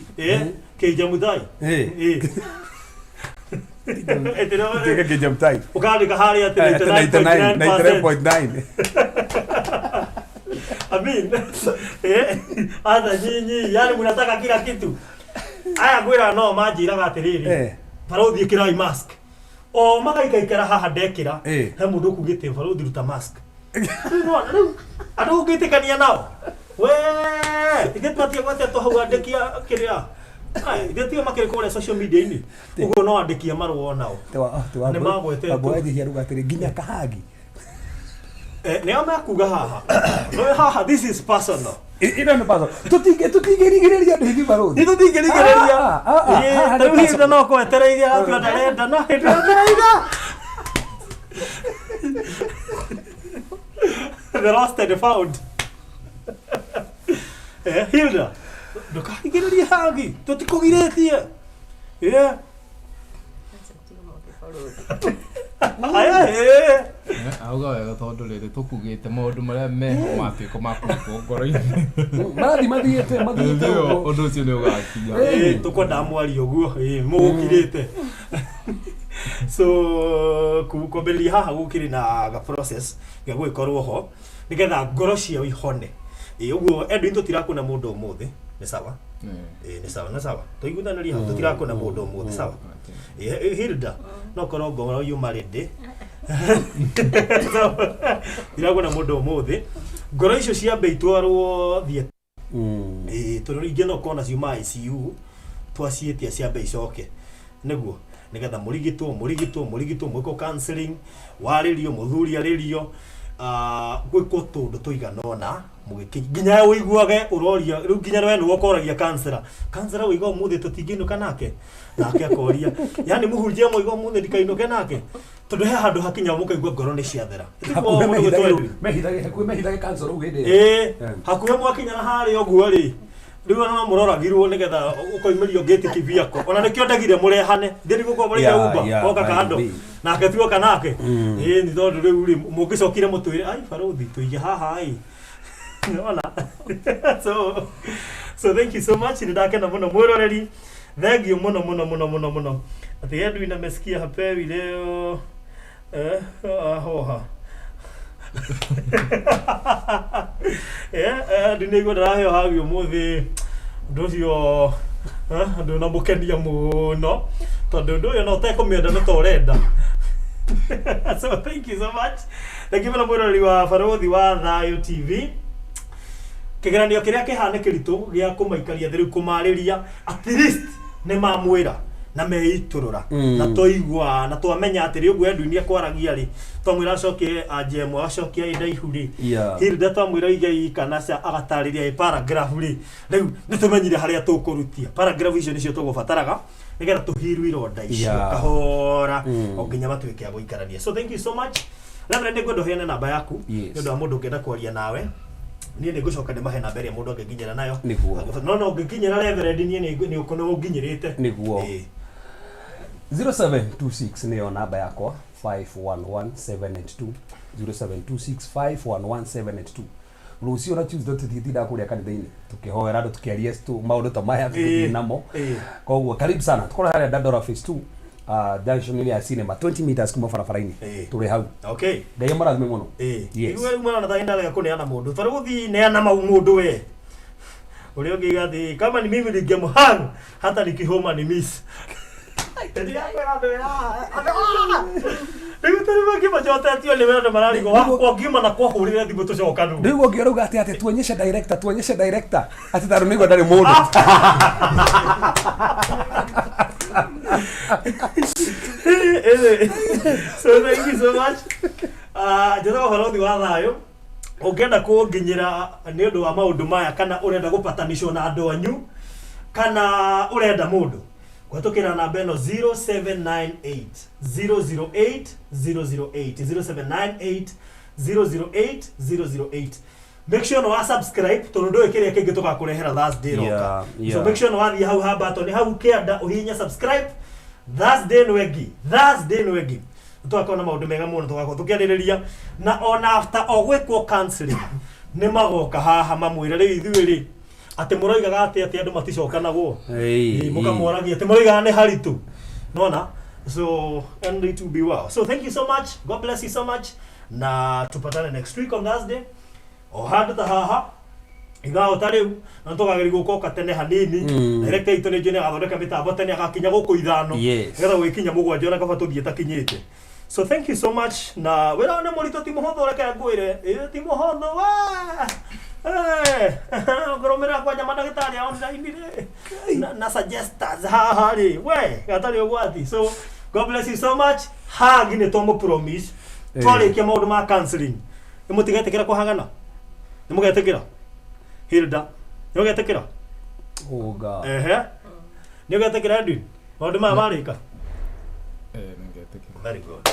Kĩnja Muthai. Tuĩke Kĩnja Mutai. Ũkandĩka harĩa atĩ 99 99.9%. 99.9. Amin. Hata nyinyi, yani mnataka kila kitu. Aya ngwĩra no manjĩraga atĩrĩrĩ, Barũthi, ĩkĩrai mask. O magaikaikara haha ndekĩra, he mũndũ ũkugĩte, "Barũthi, ruta mask." Rĩu nĩwona, rĩu andũ ũngĩtĩkania nao. We, ithuĩ twatige gwetetwo hau andĩki a kĩrĩa. Aya, ithuĩ tio makĩrĩ kũrĩa social media-inĩ. Ũguo no andĩki a marũa onao. Nĩ magwetetwo. Wambũa aruga atĩrĩ nginya kahagi. Nĩo mekuga haha. No haha this is personal. Ĩno nĩ personal. Tũtingĩrigĩrĩria andũ ithuĩ barũthi. Ithuĩ tũtingĩrigĩrĩria. Ah, ah, ah, haha nĩ Rĩu personal. Hilda no kwetereire atua ndarenda na hĩndĩ ĩrĩa ndĩraiga. The lost and found. Hilda, ndũkarigĩrĩrie hagi, tũtikũgirĩtie. Aya. Auga wega, tondũ rĩrĩ tũkugĩte maũndũ marĩa meho matuĩka ma kũrutwo ngoro-inĩ. Marathiĩ mathiĩte Nĩyo, ũguo. Ũndũ ũcio nĩ ũgakinya. Tũkwendaga mwaria ũguo, mũgũkirĩte. So kwambĩrĩria haha gũkĩrĩ na ga process gĩa gũgĩkorwo ho, nĩgetha ngoro ciao ihone. Ũguo Edwin, tũtirakũna mũndũ ũmũthĩ, nĩ sawa? Nĩ sawa, nĩ sawa, tũiguithanĩrie hau, tũtirakũna mũndũ ũmũthĩ, sawa? Hilda, no korwo ngoro yuma ready. Tirakũna mũndũ ũmũthĩ, ngoro icio ciambe itwarwo theatre. Tondũ ingĩ no ũkorwo nacio ICU, twaciĩtia ciambe icoke nĩguo nĩgetha mũrigitwo, mũrigitwo, mũrigitwo, mwĩkwo counseling, warĩrio mũthuri arĩrio, gwĩkwo tũndũ tũigana ũna mũgĩkĩ nginya ũiguage ũroria rĩu nginya we nĩwe ũkoragia counselor, "Counselor, ũiga ũmũthĩ tũtingĩinũka nake?" Nake akoria, yani mũhunjia mũiga ũmũthĩ ndikainũke nake, tondũ he handũ hakinya mũkaigua ngoro nĩ ciathera. Hakuhĩ mehithage mehithage hakuhĩ mehithage kanjũ rũu hĩndĩ ĩyo. Hakuhĩ mwakinya na harĩa ũguo rĩ, rĩu ona no mũroragirwo nĩgetha ũkoimĩrio ngĩti kibiako. Ona nĩkĩo ndagire mũrehane thĩ nĩguo mũrĩire Uber oka by kando the way. Nake tuoka nake. Nĩ tondũ rĩu rĩ, mũngĩcokire mũtwĩre, "Ai, barũthi, tũige haha ĩ." Nĩwona? So thank you so much. Nĩ ndakena mũno, mwĩroreri, thank you mũno mũno mũno mũno mũno. Atĩ Edwin amesikia hapewi leo, ahoha. Ndinĩigua ndĩraheo hagi ũmũthĩ. Ũndũ ũcio ndũnamũkenia mũno, tondũ ũndũ ũyũ no ũtekũmĩenda nĩ ta ũrenda. So thank you so much, thank you mũno, mwĩroreri wa Barũthi wa Thayũ TV. Kĩgeranio kĩrĩa kĩhana nĩ kĩritũ gĩa kũmaikaria thĩ rĩu, kũmarĩria, at least nĩ mamwĩra. Na meitũrũra na twaigua na twamenya atĩrĩ ũguo Edwin ekwaragia rĩ, twamwĩra acokie anja ĩmwe agacokia ĩ ndaihu rĩ. Hilda twamwĩra oige ĩ kana ca agatarĩria ĩ paragraph rĩ. Rĩu nĩ tũmenyire harĩa tũkũrutia paragraph icio nĩcio tũgũbataraga nĩgetha tũhiru ironda icio kahora o nginya matuĩke a gũikarania. So thank you so much, Reverend. Nĩ ngwenda ũheane namba yaku nĩ ũndũ wa mũndũ ũngĩenda kwaria nawe. Niĩ nĩ ngũcoka ndĩmahe namba ĩrĩa mũndũ angĩnginyĩra nayo. Nĩguo. No ũngĩnginyĩra Reverend, niĩ nĩ ũnginyĩrĩte. Nĩguo. 0726 nĩyo namba yakwa, 511782, 0726 511782. Rũciũ na Tuesday tũthiĩtindaga kũrĩa kanitha-inĩ tũkĩhoera andũ, tũkĩaria maũndũ ta maya tũgĩthiĩ namo. Koguo karibu sana, tũkorwo harĩa Dandora Phase 2, junction ya cinema, 20 meters kuma barabara-inĩ. Tũrĩ hau. Ngai amũrathime mũno. Yes. Iwe umana na thaĩ ndarega kũneana mũndũ tondũ gũthiĩ neana mau mũndũ we ũrĩa ũngĩ atĩ kama ni mimi ningemhang hata nikihoma ni miss. Rĩu tũrĩ mangĩ macotetio nĩ andũ mararigwo wakwa ngiuma na kwahũrĩre thimũ tũcokanu. Rĩu ũngĩ ũrauga atĩ tuonyeshe director, tuonyeshe director, atĩ tondũ nĩigua ndarĩ mũndũ. Anyway, so thank you so much. Ah, njĩtagwo Barothi wa Thayũ. Ũngĩenda kũnginyĩra nĩ ũndũ wa maũndũ maya, kana ũrenda gũpatanishwo na andũ anyu, kana ũrenda mũndũ kũhetũkĩra namba ĩno, 0798 008 008, 0798 008 008. Make sure nĩ wa subscribe tondũ ndũĩ kĩrĩa kĩngĩ tũgakũrehera Thursday ĩroka. So make sure nĩ wathiĩ hau ha button hau kĩanda ũhihinye subscribe. Thursday ĩno ĩngĩ, Thursday ĩno ĩngĩ tũgakorwo na maũndũ mega mũno tũgakorwo tũkĩarĩrĩria, na ona after o gwĩkwo counseling nĩ magoka haha mamwĩre rĩu ithuĩ rĩ atĩ mũroigaga atĩ andũ maticokanagwo. Ĩĩ, Mũkamoragia atĩ mũroigaga nĩ haritũ nona. So and it will be well. So thank you so much, God bless you so much, na tupatane next week on Thursday o handũ ta haha ithaa o ta rĩu, na tũkageria gũkoka tene hanini. Director itũ nĩ njũĩ nĩ agathondeka mĩtambo tene agakinya gũkũ 5 nĩgetha gwĩkinya 7 ona kaba tũthiĩ takinyĩte. So thank you so much. Na wĩra ũyũ nĩ mũritũ, ti mũhũthũ, reke ngwĩre. Ĩ, ti mũhũthũ we. Ngũrũmĩrĩra kwanja mandagĩtarĩ a online rĩ na suggesters haha rĩ, we gatarĩ ũgwati. So God bless you so much. Hug nĩ twamũ promise twarĩkia maũndũ ma counseling nĩ mũtigetĩkĩra kũhagana, nĩ mũgetĩkĩra. Hilda, nĩ ũgetĩkĩra? Oh God. Ehe, nĩ ũgetĩkĩra, Edwin, maũndũ maya marĩka? Eh, nĩngetĩkĩra. Very good.